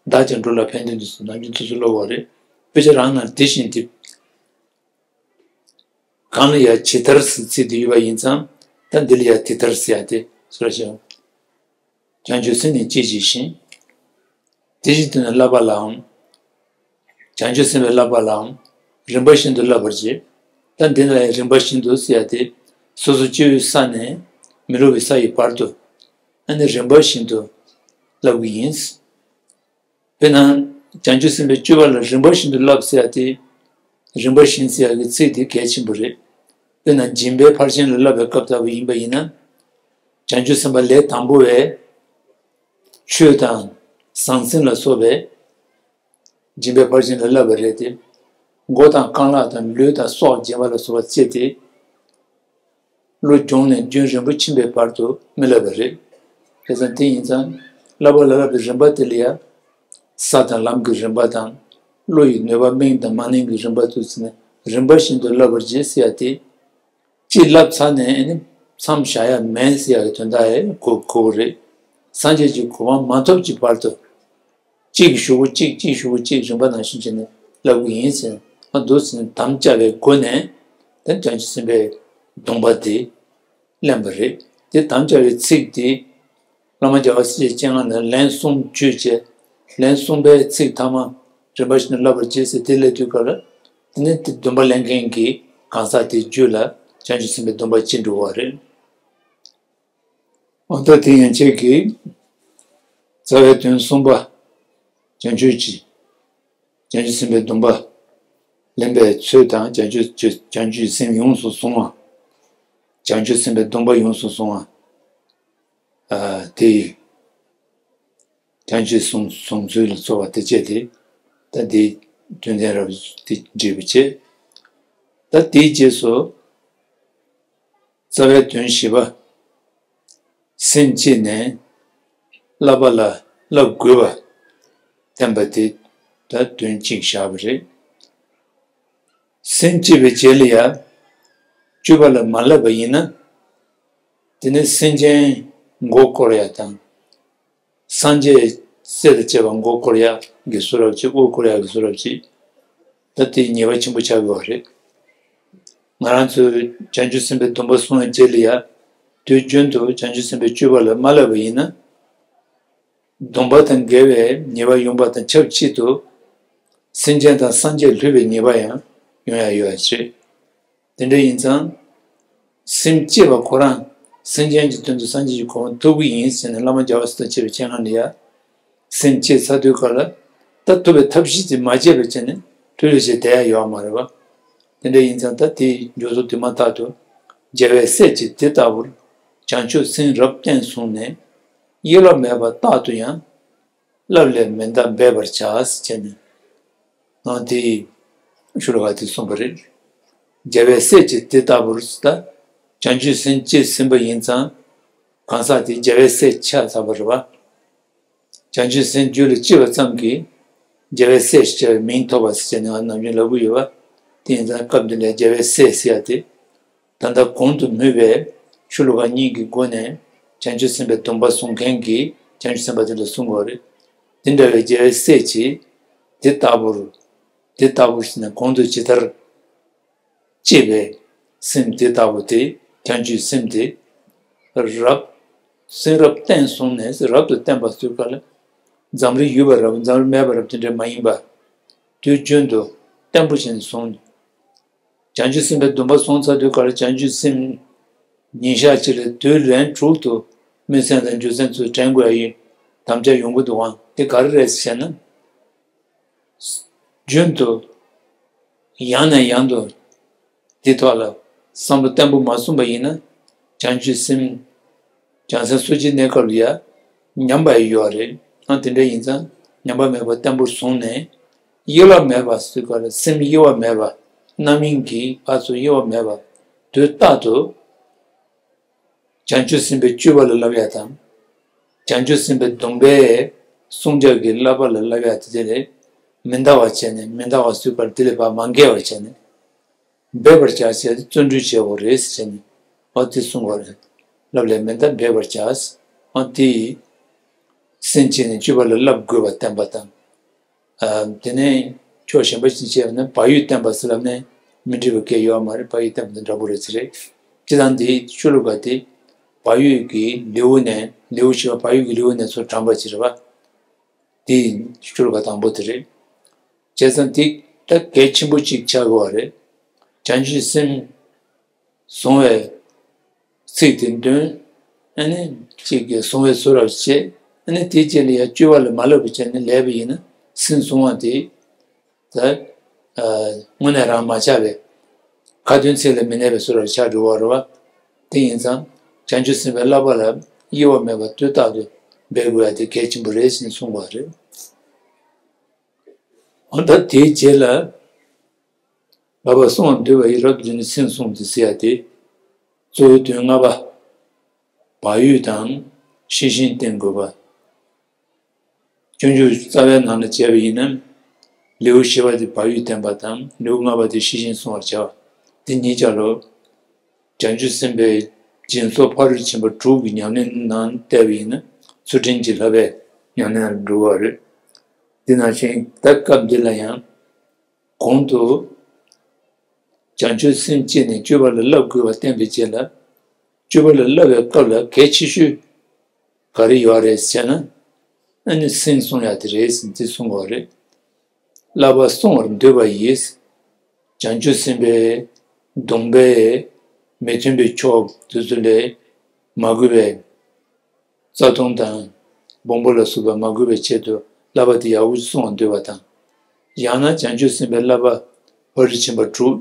བདག་ཀྱང་འགྲོ་ལ་ཕན་དོན་དུ་ཟེར་ནམ་རྒྱུན་དུས་སུ་ལབ་དགོས་རེད། དཔེ་ཆ་རང་ནང་དེ་བཞིན་ཏེ། གང་ལ་ཡང་ཇི་ལྟར་ཟེར་ཚིག་དེ་ཡོད་པ་ཡིན་ཙང་། ད་འདི་ལ་ཡང་དེ་ལྟར་ཟེར་ཡ་དེ་ཟེར་བ་ཞིག་བྱང་ཆུབ་སེམས་ནི་སྐྱེད་བྱེད་བཞིན། དེ་བཞིན་དུ་ནི་བསླབ་པ་ལའང་། བྱང་ཆུབ་སེམས་དཔའི་བསླབ་པ་ལའང་། རིམ་པ་བཞིན་དུ་བསླབ་པར་བྱེད། ད་འདི་ལ་ཡང་རིམ་པ་བཞིན་དུ་ཟེར་ཡ་དེ། སོ་སོ་སྐྱེ་བོའི་ས་ནས་མི་སླུ་བའི་ས་ཡི་བར་དུ། ཨ་ནི་རིམ་པ་བཞིན་དུ་བསླབ་ཀྱི་ཡིན། དཔེར་ན། བྱང་ཆུབ་སེམས་དཔའི་སྤྱོད་པ་ལ་རིམ་པ་བཞིན་དུ་བསླབ་ཟེར་ཡ་དེ། རིམ་པ་བཞིན་ཟེར་ཡ་གི་ཚིག་དེ་གལ་ཆེན་པོ་རེད། དཔེར་ན་སྦྱིན་པའི་ཕར་ཕྱིན་ལ་བསླབ་པའི་སྐབས་ལྟ་བུ་ཡིན་པ་ཡིན་ན། བྱང་ཆུབ་སེམས་དཔའ་ལས་དང་པོ་བས། ཆོས་དང་། ཟང་ཟིང་ལ་སོགས་པའི། སྦྱིན་པའི་ཕར་ཕྱིན་ལ་བསླབ་པ་རེད་དེ། མགོ་དང་རྐང་ལག་དང་ལུས་དང་སྲོག་སྦྱིན་པ་ལ་སོགས་པ་སྤྱད་དེ། བློ་སྦྱོང་ནས་རྒྱུན་རིང་པོ་ཕྱིན་པའི་བར་དུ་མི་བསླབ་པ་རེད། དེ་ཙང་དེ་ཡིན་ཙང་། བསླབ་པ་ལ་བསླབ་པའི་རིམ་པ་དེ་ལ་ཡང་། ས་དང་ལམ་གྱི་རིམ་པ་དང་། བློ་ཡི་ནུས་པ་དམིགས་དང་མ་དམིགས་ཀྱི་རིམ་པ་དུ་ཟིན་ནས་རིམ་པ་བཞིན་དུ་བསླབ་པར་བྱེད་ཟེར་ཡ་དེ། གཅིག་བསླབས་ཚར་ནས་ཨ་ནི་མཚམས་བཞག་ཡ་མེད་ཟེར་ཡ་གི་དོན་དག་ཡང་གོ་གོ་གི་རེད། སངས་རྒྱས་ཀྱི་གོ་འཕང་མ་ཐོབ་ཀྱི་བར་དུ། གཅིག་གི་གཞུག་གུ་གཅིག་གཅིག་གཞུག་གུ་གཅིག་རིམ་པ་ནང་བཞིན་བྱས་ནས་བསླབ་ཀྱི་ཡིན་ཟེར། ཨ་འདུག་ཟེར་ནས་དམ་བཅའ་བའི་སྒོ་ནས་དེ་བྱང་ཆུབ་སེམས་དཔའི་སྡོམ་པ་དེ་ལེན་པ་རེད། དེ་དམ་བཅའ་བའི་ཚིག་དེ་བླ་མ་རྒྱལ་བ་སྲས་བཅས་སྤྱན་སྔ་ནས་ལན་གསུམ་བརྗོད་བྱས། ལན་གསུམ་པའི་ཚིག་ཐ་མ་རིམ་པ་བཞིན་དུ་བསླབ་པར་བྱེད་ཟེར་དེ་སླེབས་དུས་སྐབས་ལ། དེ་ནས་དེ་སྡོམ་པ་ལེན་མཁན་གྱི་གང་ཟག་དེའི་རྒྱུད་ལ་བྱང་ཆུབ་སེམས་དཔའི་སྡོམ་པ་སྐྱེ་འགྲོ་བ་རེད། འོ་ད་དེ་ཡན་ཆད་ཀྱི་རྩ་བའི་དོན་གསུམ་པ། བྱང་ཆུབ་ཀྱི། བྱང་ཆུབ་སེམས་དཔའི་སྡོམ་པ་ལེན་པའི་ཚུལ་དང་། བྱང་ཆུབ་བྱང་ཆུབ་སེམས་ཡོངས་སུ་བཟུང་བ། བྱང་ཆུབ་སེམས་དཔའི་སྡོམ་པ་ཡོངས་སུ་བཟུང་བ། ཨ་དེ་ཡི་བྱང་ཆུབ་བཟུང་བཟུང་ཚུལ་ལ་སོགས་པ་དེ་བཅས་ཏེ། ད་དེའི་དོན་ཚན་རབ་དེ་འགྲེལ་བ་བྱེད། ད་དེའི་རྗེས་སུ། རྩ་བའི་དོན་བཞི་པ། སེམས་བསྐྱེད་ནས་བསླབ་པ་ལ་བསླབ་དགོས་པ་བསྟན་པ་དེ་ད་དོན་གཅིག་བཞག་པ་རེད། སེམས་བསྐྱེད་པའི་རྗེས་ལ་ཡང་སྤྱོད་པ་ལ་མ་བསླབ་པ་ཡིན་ན། དེ་ནི་སེམས་ཅན་མགོ་བསྐོར་ཡ་དང་། སངས་རྒྱས་སྲས་དང་བཅས་པ་མགོ་བསྐོར་ཡག་གི་བཟོ་འདྲ་ཅིག་དབུ་བསྐོར་ཡག་གི་བཟོ་འདྲ་ཅིག་ད་དེ་ཉེས་པ་ཆེན་པོ་ཆགས་ཀྱི་ཡོད་རེད། ང་རང་ཚོས་བྱང་ཆུབ་སེམས་དཔའི་སྡོམ་པ་བསྲུང་བའི་རྗེས་ལ་ཡང་། དུས་རྒྱུན་དུ་བྱང་ཆུབ་སེམས་དཔའི་སྤྱོད་པ་ལ་མ་བསླབ་པ་ཡིན་ན། སྡོམ་པ་དང་འགལ་བའི་ཉེས་པ་ཡོང་པ་དང་ཆབས་ཅིག་ཏུ། སེམས་ཅན་དང་སངས་རྒྱས་བསླུས་པའི་ཉེས་པ་ཡང་ཡོང་ཡག་ཡོད་པ་རེད། དེ་འདྲ་ཡིན་ཙང་། སེམས་བསྐྱེད་པ་ཁོ་རང་སེམས་ཅན་གྱི་དོན་དུ་སངས་རྒྱས་ཀྱི་གོ་འཕང་ཐོབ་ཀྱི་ཡིན་ཟེར་ནས་བླ་མ་རྒྱལ་བ་སྲས་དང་བཅས་པའི་སྤྱན་སྔ་ནས་ཡང་ སེམས་བསྐྱེད་ཚར་དུས་སྐབས་ལ་ད་ཐུབ་པའི་ཐབས་ཤེས་ཅིག་མ་བྱས་པ་བྱས་ནས་ཐུགས་ལ་བཞག་བསྡད་ཡ་ཡོད་མ་རེད་བ། དེ་འདྲ་ཡིན་ཙང་ད་དེའི་མཇུག་སོ་དུ་མ་ཐག་ཏུ་རྒྱལ་བའི་སྲས་ཀྱིས་དེ་ལྟ་བུར། བྱང་ཆུབ་སེམས་རབ་བརྟན་བཟུང་ནས། གཡེལ་བ་མེད་པ་རྟག་ཏུ་ཡང་། བསླབ་ལས་མི་འདའ་འབད་པར་བྱ། ཟེར་བྱས་ནས། ཨ་དེ་ཤུ་ལ་ག་དེ་གསུངས་པ་རེད། རྒྱལ་བའི་སྲས་ཀྱིས་དེ་ལྟ་བུར་ཟེར་ད། བྱང་ཆུབ་སེམས་བསྐྱེད་ཟིན་པ་ཡིན་ཙང་། གང་ཟག་དེ་རྒྱལ་བའི་སྲས་ཆགས་ཚར་བ་རེད་བ། བྱང་ཆུབ་སེམས་རྒྱུད་ལ་སྐྱེས་པ་ཙམ་གྱིས་རྒྱལ་བའི་སྲས་ཞེས་བྱ་བའི་མིང་ཐོབ་པ་ཟེར་བྱས་ནས་ང་ནམ་རྒྱུན་ལབ་ཀྱི་ཡོད་པ། དེ་ཡིན་ཙང་སྐབས་འདི་ནས་རྒྱལ་བའི་སྲས་ཟེར་ཡ་དེ། ད་ལྟ་གོང་དུ་སྨོས་པའི་ཤུ་ལོ་ཀ་གཉིས་ཀྱི་སྒོ་ནས་བྱང་ཆུབ་སེམས་དཔའི་སྡོམ་པ་བཟུང་མཁན་གྱིས་བྱང་ཆུབ་སེམས་དཔའ་དེ་ལ་གསུང་གི་ཡོད་རེད། དེ་འདྲ་བའི་རྒྱལ་བའི་སྲས་ཀྱིས་དེ་ལྟ་བུར། དེ་ལྟ་བུར་ཟེར་ནས་གོང་དུ་ཇི་ལྟར་བསྐྱེད་པའི་སེམས་དེ་ལྟ་བུ་དེ་བྱང་ཆུབ་སེམས་དེ་རབ། སེམས་རབ་བརྟན་བཟུང་ནས་རབ་ཏུ་བརྟན་པ་ཟེར་སྐབས་ལ། འཛམ་རིག་ཡོད་པ་རབ་འཛམ་རིག་མེད་པ་རབ་དེ་འདྲ་མ་ཡིན་པ། དུས་རྒྱུན་དུ་བརྟན་པོ་བྱས་ནས་བཟུང་། བྱང་ཆུབ་སེམས་དཔའི་སྡོམ་པ་བཟུང་ཚར་དུས་སྐབས་ལ་བྱང་ཆུབ་སེམས་ཉིན་ཞག་གཅིག་ལ་དུས་ལན་དྲུག་ཏུ་སྨོན་སེམས་དང་འཇུག་སེམས་ཚུར་དྲན་དགོས་ཡ་ཡི་དམ་བཅའ་ཡོང་གི་འདུག་ཨང་། དེ་ག་རེ་རེད་ཟེར་ན། རྒྱུན་དུ་ཡང་ནས་ཡང་དུ་དེ་ཐོག་ལ་བསམ་བློ་བརྟན་པོ་མ་བཟུང་པ་ཡིན་ན། བྱང་ཆུབ་སེམས་བྱང་སེམས་སོ་སྐྱེའི་གནས་སྐབས་ལ་ཡང་ཉམས་པ་ཡོད་རེད། ཨ་དེ་འདྲ་ཡིན་ཙང་ཉམས་པ་མེད་པར་བརྟན་པོར་བཟུང་ནས། གཡེལ་བ་མེད་པ་ཟེར་སྐབས་ལ་སེམས་གཡེལ་བ་མེད་པ། རྣམ་སྨིན་གྱི་ཕར་ཚུར་གཡེལ་བ་མེད་པ། དུས་རྟག་ཏུ་བྱང་ཆུབ་སེམས་དཔའི་སྤྱོད་པ་ལ་བསླབ་ཡ་དང་། བྱང་ཆུབ་སེམས་དཔའི་སྡོམ་པའི་བསྲུང་བྱ་གི་བསླབ་པ་ལ་བསླབ་ཡ་དེ་དེ་ལས་མི་འདའ་བ་བྱས་ནས། མི་འདའ་བ་ཟེར་སྐབས་དེ་ལས་ཕར་མ་འགལ་བ་བྱས་ནས། འབད་པར་བྱ་ཟེར་ཏེ་བརྩོན་འགྲུས་བྱེད་དགོས་རེད་ཟེར་ནས། ཨ་དེ་གསུང་དགོས་རེད། བསླབ་ལས་མི་འདའ་འབད་པར་བྱ། ཨ་དེ་ཡིས་སེམས་བསྐྱེད་ནས་སྤྱོད་པ་ལ་བསླབ་དགོས་པ་བསྟན་པ་དང་། ཨ་དེ་ནས་ཕྱོགས་གཞན་པ་ཞིག་བྱས་པ་ན་བག་ཡོད་བསྟན་པ་ཟེར་ལབ་ནས་མི་འགྲིག་པ་གང་ཡང་ཡོད་མ་རེད། བག་ཡོད་བསྟན་པ་དང་འདྲ་པོ་རེད་ཟེར་རེད། སྤྱིར་བཏང་དེ་ཤུ་ལོ་ཀ་དེ་བག་ཡོད་ཀྱི་ལེའུ་ནས། ལེའུ་བཞི་པ་བག་ཡོད་ཀྱི་ལེའུ་ནས་ཚུར་དྲངས་པ་ཅིག་རེད་པ། དེ་ཤུ་ལོ་ཀ་དང་པོ་དེ་རེད། བྱས་ཙང་དེ་ད་གལ་ཆེན་པོ་གཅིག་ཆགས་ཀྱི་ཡོད་རེད། བྱང་ཆུབ་སེམས་བཟུང་བའི་ཚིག་དེ་འདོན། ཨ་ནི་གཅིག་གིས་བཟུང་བའི་ཚུལ་ལ་བྱེད། ཨ་ནི་དེའི་རྗེས་ལ་ཡང་སྤྱོད་པ་ལ་མ་བསླབ་པ་བྱས་ནས་ལས་པ་ཡིན་ན། སེམས་བཟུང་བ་དེ་ད་ཨ་དངོས་གནས་རང་མ་ཆགས་པའི་ཁ་ཏོན་ཚིག་ལ་མི་གནས་པའི་བཟོ་འདྲ་ཆགས་འགྲོ་བ་རེད་བ། དེ་ཡིན་ཙང་བྱང་ཆུབ་སེམས་དཔའི་བསླབ་པ་ལ་གཡེལ་བ་མེད་པར་དུས་རྟག་ཏུ་འབད་དགོས་ཡ་དེ་གལ་ཆེན་པོ་རེད་ཟེར་ནས་གསུངས་པ་རེད། འོ་ད་དེའི་རྗེས་ལ་བསླབ་པ་བསྲུང་བར་འདོད་པ་ཡིས། རབ་ཏུ་འཇུག་ནས་སེམས་བསྲུང་སྟེ་ཟེར་ཡ་དེ། གཙོ་བོའི་དོན་ལྔ་པ། བག་ཡོད་དང་ཤེས་བཞིན་བསྟེན་དགོས་པ། སྤྱོད་འཇུག་རྩ་བའི་ནང་ལ་བྱས་པ་ཡིན་ན། ལེའུ་བཞི་པ་དེ་བག་ཡོད་བསྟེན་པ་དང་། ལེའུ་ལྔ་པ་དེ་ཤེས་བཞིན་བསྲུང་བར་བྱ་བ། དེ་གཉིས་ཆ་ལ་བྱང་ཆུབ་སེམས་དཔའི་སྦྱིན་སོགས་ཕ་རོལ་ཕྱིན་པ་དྲུག་གི་ཉམས་ལེན་ནང་བལྟས་པ་ཡིན་ན། ཚུལ་ཁྲིམས་ཀྱི་བསླབ་པའི་ཉམས་ལེན་ལ་འགྲོ་བ་རེད། དེ་ནང་བཞིན་ད་སྐབས་འདི་ལ་ཡང་། གོང་དུ་བྱང་ཆུབ་སེམས་བསྐྱེད་ནས་སྤྱོད་པ་ལ་བསླབ་དགོས་པ་བསྟན་པའི་རྗེས་ལ། སྤྱོད་པ་ལ་བསླབ་པའི་སྐབས་ལ་གལ་ཆེ་ཤོས་ག་རེ་ཡོད་རེད་ཟེར་ན། ཨ་ནི་སེམས་བསྲུང་ཡ་དེ་རེད་ཟེར་ནས་དེ་གསུང་གི་ཡོད་རེད། བསླབ་པ་བསྲུང་བར་འདོད་པ་ཡིས། བྱང་ཆུབ་སེམས་དཔའི་སྡོམ་པའི་མི་མཐུན་པའི་ཕྱོགས་དེ་ཚོ་ལས་མ་གུས་པའི་རྩ་ལྟུང་དང་སྦོམ་པོ་ལ་སོགས་པ་མ་གུས་པའི་ཆེད་དུ་བསླབ་པ་དེ་ཡག་པོ་ཞིག་བསྲུང་བར་འདོད་པ་དང་། ཡང་ན་བྱང་ཆུབ་སེམས་དཔའི་བསླབ་པ་ཕ་རོལ་ཕྱིན་པ་དྲུག་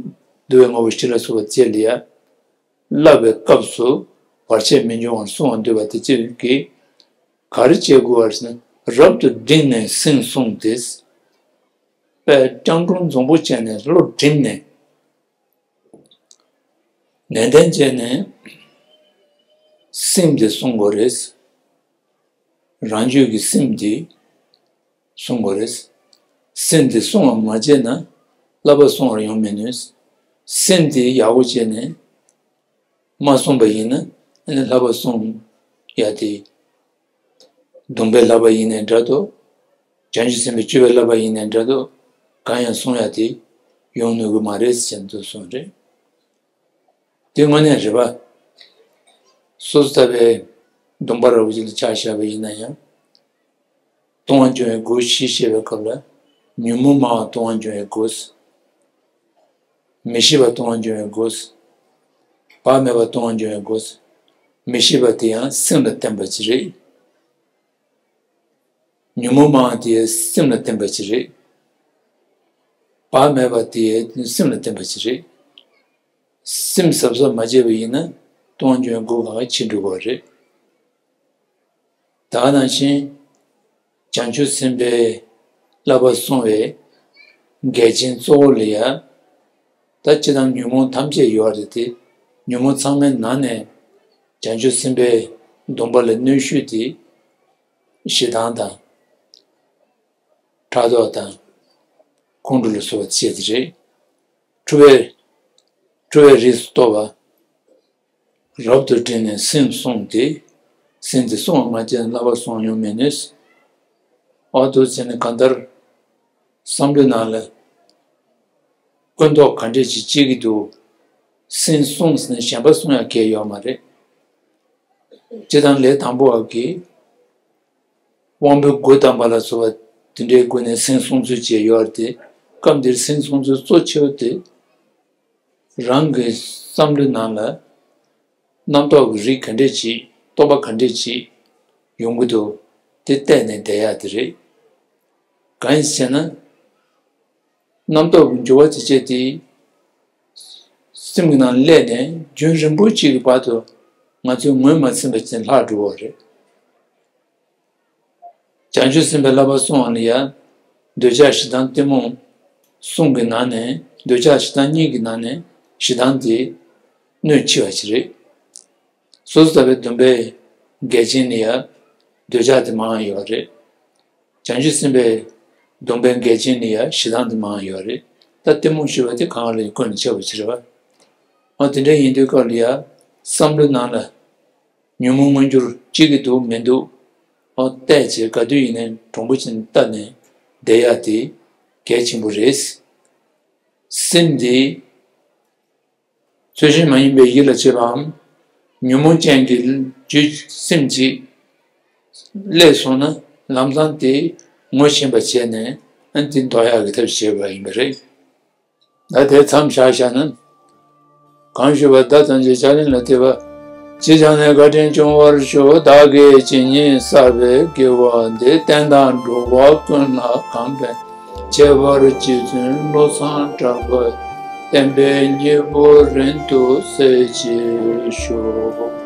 བསྡུ་བའི་དངོས་པོ་བཞི་ལ་སོགས་པ་བཅས་ལ་ཡང་བསླབ་པའི་སྐབས་སུ་བར་ཆད་མི་འབྱུང་བར་བསྲུང་བར་འདོད་པ་དེ་གཅིག་གིས། ག་རེ་བྱེད་དགོས་པ་ཟེར་ན། རབ་ཏུ་བསྒྲིམས་ནས་སེམས་བསྲུང་སྟེ། དཔེ་སྤྱང་གྲུང་འཛོམས་པོ་བྱས་ནས་བློ་བསྒྲིམས་ནས། ནན་ཏན་བྱས་ནས་སེམས་དེ་བསྲུང་དགོས་རེད། རང་རྒྱུད་ཀྱི་སེམས་དེ་བསྲུང་དགོས་རེད། སེམས་དེ་བསྲུང་བ་མ་བྱས་ན་བསླབ་པ་བསྲུང་བར་ཡོང་མི་ནུས། སེམས་དེ་ཡག་པོ་བྱས་ནས་མ་བསྲུངས་པ་ཡིན་ན། ཨ་ནི་བསླབ་པ་བསྲུང་ཡ་དེ། སྡོམ་པའི་བསླབ་པ་ཡིན་ནའི་འདྲ་འདུག་བྱང་ཆུབ་སེམས་དཔའི་སྤྱོད་པའི་བསླབ་པ་ཡིན་ནའི་འདྲ་འདུག་གང་ཡང་བསྲུང་ཡ་དེ་ཡོང་ནུས་ཀྱི་མ་རེད་ཟེར་འདུག་གསུངས་རེད། དེ་དངོས་གནས་རེད་པ། སོ་སོ་ལྟ་བུའི་སྡོམ་པ་ར་བ་ཅིག་ལ་ཆ་བཞག་པ་ཡིན་ན་ཡང་། ལྟུང་བ་འབྱུང་བའི་སྒོ་བཞི་བཤད་པའི་སྐབས་ལ། ཉོན་མོངས་སྨྲ་བ་ལྟུང་བ་འབྱུང་བའི་སྒོ། མི་ཤེས་པ་ལྟུང་བ་འབྱུང་བའི་སྒོ། བག་མེད་པ་ལྟུང་བ་འབྱུང་བའི་སྒོ། མི་ཤེས་པ་དེ་ཡང་སེམས་ལ་བརྟེན་པ་ཅིག་རེད། ཉོན་མོངས་མང་དེ་སེམས་ལ་བརྟེན་པ་ཅིག་རེད། བག་མེད་པ་དེ་སེམས་ལ་བརྟེན་པ་ཅིག་རེད། སེམས་གཟབ་གཟབ་མ་བྱས་པ་ཡིན་ན་སྟོང་ཉོན་དགུ་གང་ཕྱིན་འགྲོ་གི་རེད། ད་ག་ནང་བཞིན་བྱང་ཆུབ་སེམས་དཔའི་བསླབ་པ་སྲུང་བའི་འགལ་རྐྱེན་གཙོ་བོ་ལ་ཡ། ད་སྤྱིར་བཏང་ཉོན་མོངས་ཐམས་ཅད་ཡོད་རེད་དེ། ཉོན་མོངས་ཚང་མའི་ནང་ནས་བྱང་ཆུབ་སེམས་དཔའི་སྡོམ་པ་ལ་གནོད་ཤོས་དེ་ཞེ་སྡང་དང་། ཕྲག་དོག་དང་། ཁོང་ཁྲོ་ལ་སོགས་པ་བཅས་དེ་རེད། འཁྲུལ་པའི། འཁྲུལ་པའི་རིགས་སུ་གཏོགས་པ། རབ་ཏུ་དྲིལ་ནས་སེམས་བསྲུང་སྟེ། སེམས་དེ་བསྲུང་བ་མ་བྱས་ན་བསླབ་པ་སྲུང་ཡང་མི་ནུས། ཨ་ཏོ་བྱས་ནས་གང་ལྟར་བསམ་བློའི་ནང་ལ་ཀུན་རྟོག་ག་འདྲས་ཅིག་སྐྱེ་གི་འདུག་སེམས་བསྲུང་ཟེར་ནས་གཞན་པ་བསྲུང་ཡ་གལ་ཡོད་མ་རེད། སྤྱིར་བཏང་ལས་དང་པོ་བ་གི་དབང་པོའི་སྒོ་དམ་པ་ལ་སོགས་པ་དེ་འདྲའི་སྒོ་ནས་སེམས་བསྲུང་ཚུལ་བཅས་ཡོད་རེད་དེ། སྐབས་འདིར་སེམས་བསྲུང་ཚུལ་གཙོ་ཆེ་བ་དེ། རང་གི་བསམ་བློའི་ནང་ལ་རྣམ་རྟོག་གི་རིགས་ག་འདྲས་ཅིག་རྟོག་པ་ག་འདྲས་ཅིག་ཡོང་གི་འདུག་དེ་བལྟས་ནས་བསྡད་ཡག་དེ་རེད། གང་ཡིན་ཟེར་ན། རྣམ་རྟོག་གི་འགྱུ་བ་དེ་བྱས་ཏེ། སེམས་ཀྱི་ནང་སླེབས་ནས་རྒྱུན་རིང་པོ་གཅིག་གི་བར་དུ་ང་ཚོས་ངོས་མ་ཟིན་པ་ཅིག་ལྷག་འགྲོ་བ་རེད། བྱང་ཆུབ་སེམས་དཔའི་བསླབ་པ་སྲུང་བ་ལ་ཡང་། འདོད་ཆགས་ཞེ་སྡང་གཏི་མུག་གསུམ་གྱི་ནང་ནས། འདོད་ཆགས་ཞེ་སྡང་གཉིས་ཀྱི་ནང་ནས་ཞེ་སྡང་དེ་གནོད་ཆེ་བ་ཞིག་རེད། སོ་སོ་ལྟ་བུའི་སྡོམ་པའི་འགལ་རྐྱེན་ནི་ཡང་འདོད་ཆགས་དེ་མང་ཡོད་རེད། བྱང་ཆུབ་སེམས་དཔའི་སྡོམ་པའི་འགལ་རྐྱེན་ནི་ཡང་ཞེ་སྡང་དེ་མང་ཡོད་རེད། ད་གཏི་མུག་ཞེས་པ་དེ་གང་ལ་ཡང་ཀུན་ནས་ཆགས་པ་ཞིག་རེད་བ། འོ་དེ་འདྲ་ཡིན་དུས་སྐབས་ལ་ཡང་བསམ་བློའི་ནང་ལ། ཉོན་མོངས་མངོན་འགྱུར་སྐྱེ་གི་འདུག་མི་འདུག་ཨོ་བལྟས་བྱས་ག་དུས་ཡིན་ནའི་གྲུང་པོ་ཅན་ལྟ་ནས་བསྡད་ཡ་དེ་གལ་ཆེན་པོ་རེད། སེམས་འདི་ཚུལ་བཞིན་མ་ཡིན་པའི་ཡིད་ལ་བྱེད་པའམ། ཉོན་མོངས་ཅན་གྱི་རྒྱུད་སེམས་ཅིག་སླེབས་སོང་ན་ལམ་སང་དེ་ངོ་ཤེས་པ་བྱས་ནས་ཨ་ནི་དེ་ཟློག་ཡག་གི་ཐབས་བྱེད་པ་ཡིན་པ་རེད། ད་དེ་མཚམས་བཞག་བཞག་ན། གང་ཞུས་པ་བདག་ཐམས་ཅད་ཕྱག་ལེན་ལ་གཏད་པ། ཅི་བྱས་ནས་བཀའ་དྲིན་སྐྱོང་བར་ཤོག་བདག་གིས་ཇི་སྙེད་བསགས་པའི་དགེ་བ་འདི། བསྟན་དང་འགྲོ་བ་ཀུན་ལ་གང་ཕན། ཁྱད་པར་རྗེ་བཙུན་བློ་བཟང་གྲགས་པ། བསྟན་པའི་སྙིང་པོ་རིང་དུ་གསལ་བྱེད་ཤོག